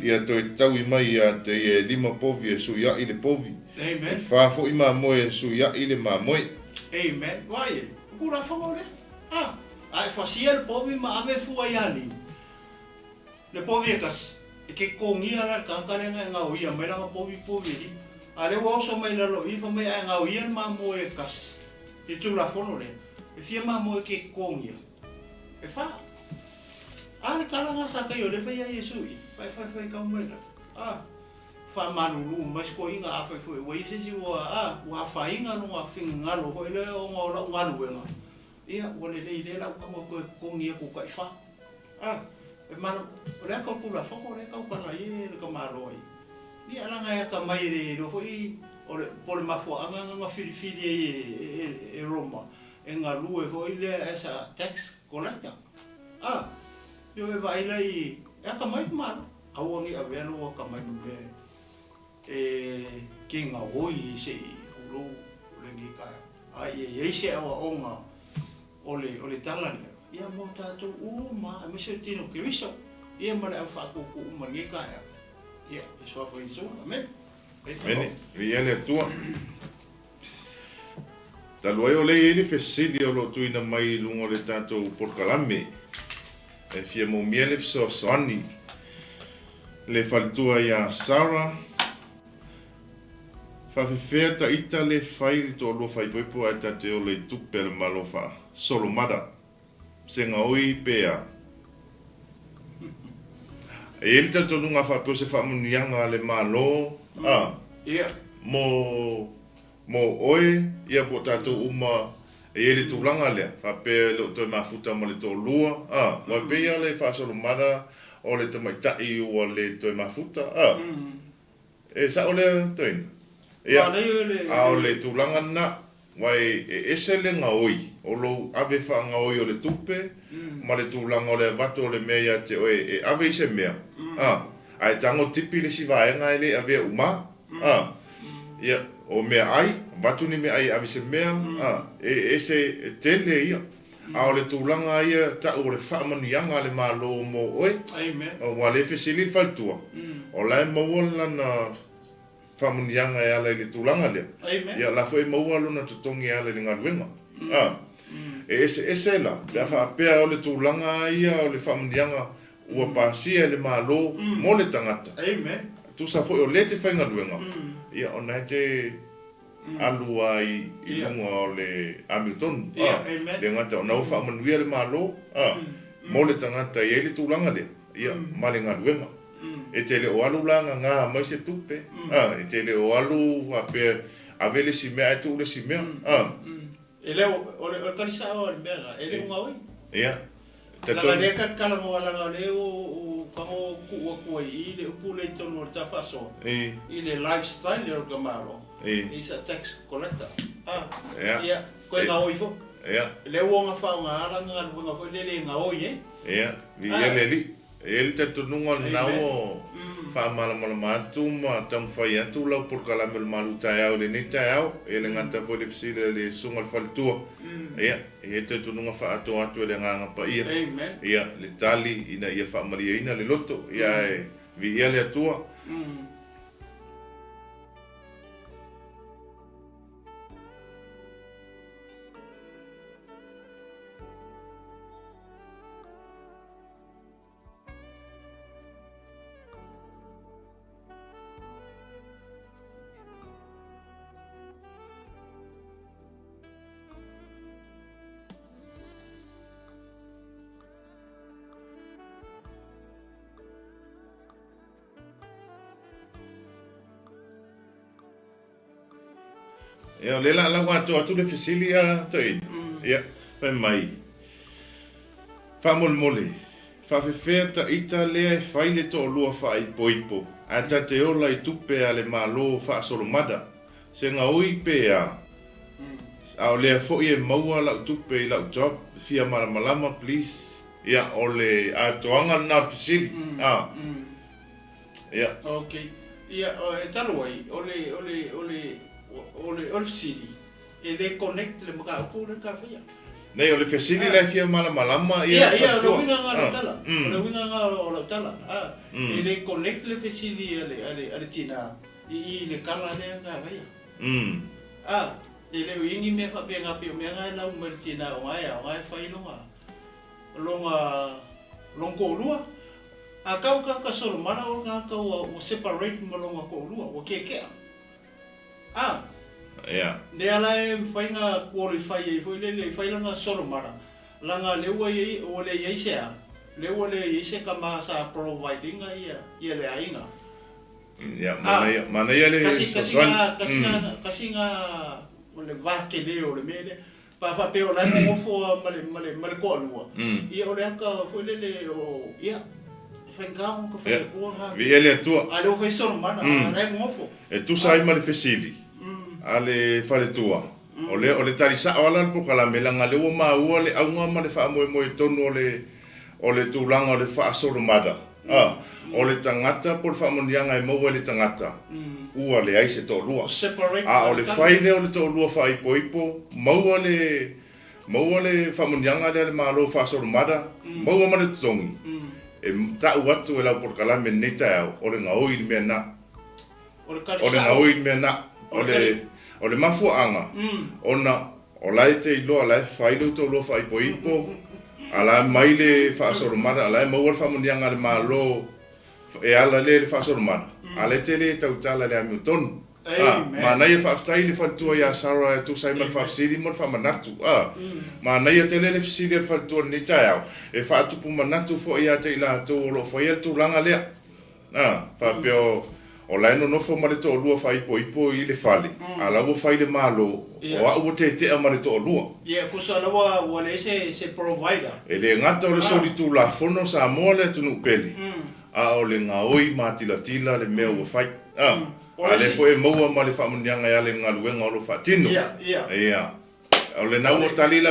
ia toe taui mai ia te ia e lima povi e suiaʻi le povi, e fa foi mamoe e suiaʻi le mamoe. Amen. Vaai e, o Tulafono lea. A, a e fasia le povi ma ave fua ia Niu. Le povi e tasi, e ke totogia la le tagata lea na e gaoia mai lana povi povi e lima. A lea ua oso mai lalo i i fai mai a e gaoia le mamoe e tasi i le Tulafono lea, e fia mamoe ke totogia? E fa. A le tala na sa kai o lea fai ia Iesu i, pa e fai fai kau mai lalo. A, faamalulu mai se toeaina a fai foi ua i ai se isi ua, a, ua afaina lona finagalo foi lea ona o lau galuega, ia ua lelei lea lau tago e toe totogi atu taifa. A, e mana, o le ata o le Tulafono lea e tautala ai e le tamaloa ia. Ia, leaga e atamai e le iloa foi o le, po o le mafuaaga lena na filifili ai e, e, e Roma e galue foi lea as a tax collector. A, ioe e vaai la i, e atamai le Malo, aua ne i avea lou atamai ma mea e, ke gaoi se i tulou lenei taeao. A ia i ai se aoaoga O le, o le tala lea, ia mo tatou uma, aemaise o le tino Keriso, ia ma le au faatutu uma i lenei taeao. Ia, i Suafa o Iesu. Amene. Praise the Amene. Viia le Atua. Talu ai o lea e i ai le fesili o lo o tuuina mai i luga o le tatou polokalame, e fia moomia le fesoasoani le faletua ia Sarah, Faafefea ta ita le fai le toalua faaipoipo ae ta te ola i tupe a le Malo faa Solomada se gaoi pe a? E i ai le talitonuga faapea o se faamanuiaga a le Malo a mo mo oe ia po o tatou uma e i ai le tulaga lea faapea e le o toe mafuta ma le toalua a aua e pei lava le faa Solomada o le tamaitai ua le toe mafuta a. E sao lea Toeaina? Ia, a o le tulaga lena, aua e ese le gaoi, o lou ave faagaoi o le tupe ma le tulaga o le avatu o le mea ia te oe e ave i se mea, a, ae tago tipi le isi vaega e le avea uma, a, ia, o meaai, avatu ni meaai e ave i se mea, a, e ese, e tele ia. A o le tulaga ia tau o le faamanuiaga a le Malo mo oe, aua o lea e fesili le faletua, o la e maua lana faamanuiaga e ala i le tulaga lea, ia o la foi e maua lona totogi e ala i le galuega. A, e eseese la, pe a faapea o le tulaga ia o le faamanuiaga ua pasia e le Malo mo le tagata, tusa foi o lea e te faigaluega, ia o na e te alu ai i luga o le amiotonu, a, le gata o na ua faamanuia le Malo, a, mo le tagata e i ai le tulaga lea, ia, ma le galuega. E te le o alu la gagā mai se tupe, a, e te le o alu faapea ave le isi mea ae tuu le isi mea, a. E le o, o le, o le tali sao a le mea la, e le o gaoi. Ia. Leaga lea ta te talanoa leaga o lea ua ou tago tuu atu ai i le upu lea i totonu o le ta faasoa i le lifestyle o le tamaloa is a tax collector a ia toe gaoi foi lea ua ona faaaoga lana galuega foi lele e gaoi ai. Ia, viia le Alii. E i ai le talitonuga lena ua faamalamalama atu ma taumafai atu lau polokalame o le malu taeao i lenei taeao. E le gata foi i le fesili a le Susuga i le Faletua. Ia, e i ai le talitonuga faaatoa atu e le Agaga Paia. Ia, le tali ina ia faamalieina le loto. Ia, ae viia le Atua. Ia, o lea la lau atoa atu le fesili a Toeaina. Ia, fai mai, Faamolemole, faafefea ta ita lea e fai le toalua faaipoipo ae ta te ola i tupe a le Malo faasolomada? Se gaoi pe a? A o lea foi e maua lau tupe i lau job, fia malamalama please. Ia, o le atoaga lena o le fesili. A. Ia. Ok. Ia, e talu ai, o le, o le, o le, o le, o le fesili, e le connect le mataupu lea ta faia. Nei, o le fesili la e fia malamalama ia le faletua. Ia, ia, o le uiga lena o lau tala. O le uiga lena o lau tala. A, e le connect le fesili a le, a le, a le tina i i le tala lea ta faia. A, e le o i ai ni mea faapena pei o mea na e lau mai le tina o na e a, o na e fai lona, lona, lona toalua. A kau tagata solomala o le tagata ua ua separate ma lona toalua, ua tietea. A! Ia. Lea la e mafai na qualify ai foi lele e fai lana solomala, leaga lea ua iai ua le iai se a, lea ua le iai se tama sa provide ina ia ia le aiga. Ia, manaia, manaia le Kasi kasi fesoasoani. na kasi na kasi na o le va tele o le mea lea. Pe a faapea o la e nonofo lava ma le, ma le, ma le toalua, ia o le ata foi lele o, ia, e faigata ona fai atua na mea. Viia le Atua. A o lea ua fai Solomana, a o la e nonofo. E tusa ai ma le fesili a le faletua, o lea, o le tali sao lava la o le polokalame, leaga o lea ua maua le auga ma le faamoemoe tonu o le, o le tulaga o le faasolomada, a, o le tagata po o le faamanuiaga e maua e le tagata, ua leai se toalua. A o le fai lea o le toalua faaipoipo, maua le, maua le faamanuiaga lea a le Malo faasolomada, maua ma le totogi, e tau atu e lau polokalame i lenei taeao, o le gaoi le mea na. O le gaoi le mea na. O le, o le mafuaaga, ona O la e te iloa, o la e fai lou toalua faaipoipo, a la e mai le faasolomada, a la e maua le faamanuiaga a le Malo e ala lea i le faasolomada, a la e te le tautala i le amiotonu. A, manaia, faafetai i le faletua ia Sarah e tusa ai ma le faafesili ma le faamanatu. A, manaia tele le fesili a le faletua i lenei taeao, e faatupu manatu foi ia te i latou o lo o faia le tulaga lea. A, faapea o la e nonofo ma le toalua faaipoipo i le fale, a la ua fai le Malo, o au ua tetea ma le toalua. Ia, tusa la ua ua leai se se provider. E le gata o le solitulafono Samoa le atunuu pele, a o le gaoi matilatila le mea ua fai. A, a lea foi e maua ma le faamanuiaga e ala i le galuega o lo o faatino. Ia, ia. Ia. O lena ua tali la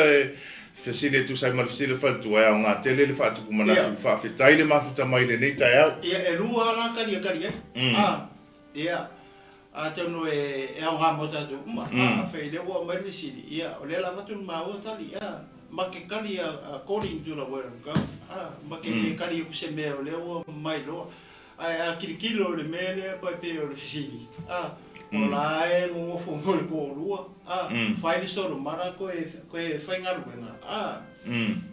fesili e tusa ai ma le fesili a le faletua, e aoga tele le faatupu manatu. Faafetai le mafuta mai i lenei taeao. Ia, e lua lava la tali e tali ai. A, ia, atonu e aoga mo tatou uma. A, afai o lea ua aumai le fesili, ia, o lea la avatu le maua tali, a, ma te tali according to the word of God. A, ma te le tali atu se mea o lea ua mailoa. Ae a tilotilo i le mea lea e pei o le fesili, a, o la e nonofo mo le toalua, a, fai le solomala toe, toe faigaluega, a,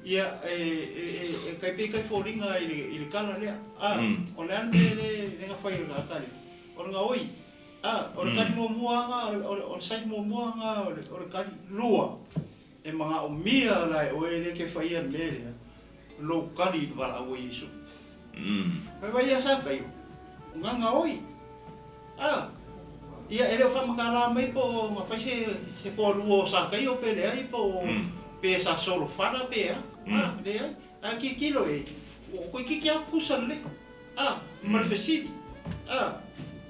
ia, e, e, e, e tai pei tai foliga i le, i le tala lea, a, o le a le mea le, le na fai e le tagata lea? O le gaoi, a, o le tali muamua lava na, o le, o le side muamua lena o le, o le tali. Lua, e manaomia la e oe lea e te faia le mea lea, lou tali i le valaau a Iesu. Fai mai ia Sakaio, Gagaoi. A, ia e le o faamatala mai po o na fai se, se toalua o Sakaio pe leai, po o, pe sa solofala pe a. A, leai. Ae tilotilo i ai, ua toeitiiti lava tutusa lelei. A, ma le fesili. A,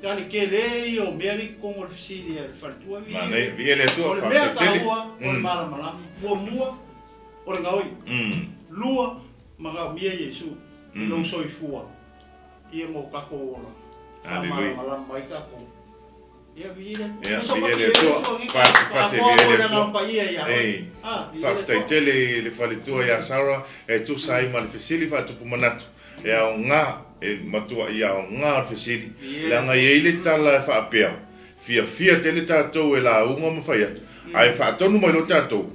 a le tele ia o mea lea i totonu o le fesili a le faletua. Manaia, viia le Atua, O le mea taua, o le malamalama. Muamua, o le gaoi. Lua, manaomia Iesu i lou soifua ia mo tatou ola. Faamalamalama ai tatou. Ia, viia le Atua. Ia, viia le Atua. Pate, viia le Atua. Ei, faafetai tele i le faletua ia Sarah e tusa ai ma le fesili faatupu manatu. E aoga, e matuai aoga le fesili, leaga e i ai le tala e faapea, Fiafia tele tatou e lauga ma fai atu, ae faatonu mai loa tatou,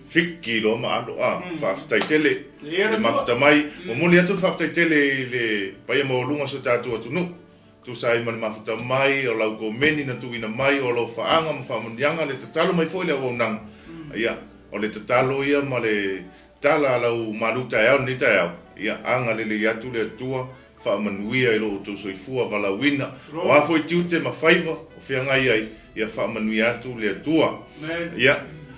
fiki loa ma alo. A, faafetai tele le mafuta mai. Momoli atu le faafetai tele i le paia maualuga o si o tatou atunuu, tusa ai ma le mafuta mai o lau komeni na tuuina mai, o alofaaga ma faamanuiaga, le tatalo mai foi le auaunaga. Ia, o le tatalo ia ma le tala a lau malu taeao i lenei taeao, ia agalelei atu le Atua. Faamanuia i lo outou soifua valaauina. O a foi tiute ma faiva o feagai ai, ia faamanuia atu le Atua. Ia,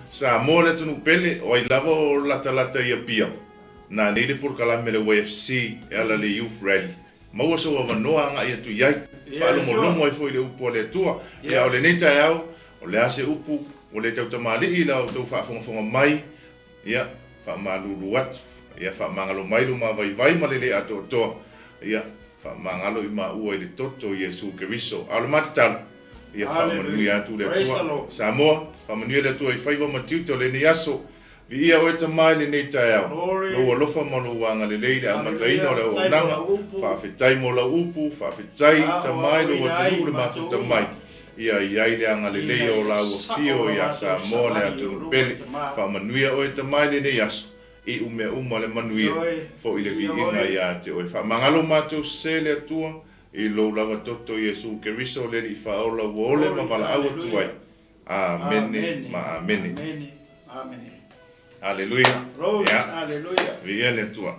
Samoa le atunuu pele, o ai lava o latalata i Apia, nanei le polokalame a le YFC e ala i le Youth Rally. Maua sou avanoa agai atu i ai, faalogologo ai foi i le upu a le Atua. Ia, o lenei taeao, o le a se upu ua le tautamalii i la outou faafogafoga mai, Ia, faamalulu atu, ia faamagalo mai lo ma vaivai ma le le atoatoa, ia, faamagalo i maua i le toto o Iesu Keriso. A o le ma tatalo, ia faamanuia atu le Atua. Samoa, faamanuia le Atua i faiva ma tiute o lenei aso. Viia oe Tama i lenei taeao, lou alofa ma lou agalelei i le amataina o le auaunaga. Faafetai mo lau upu, faafetai Tama i lou atunuu le mafuta mai. Ia i ai le agalelei o lau afio ia Samoa le atunuu pele. Faamanuia oe Tama i lenei aso, iu mea uma le manuia, foi le viiga ia te oe. Faamagalo matou sese le Atua i lou lava toto Iesu Keriso le Alii Faaola ua ole ma valaau atu ai. Amene ma amene. Aleluia. Ia, viia le Atua.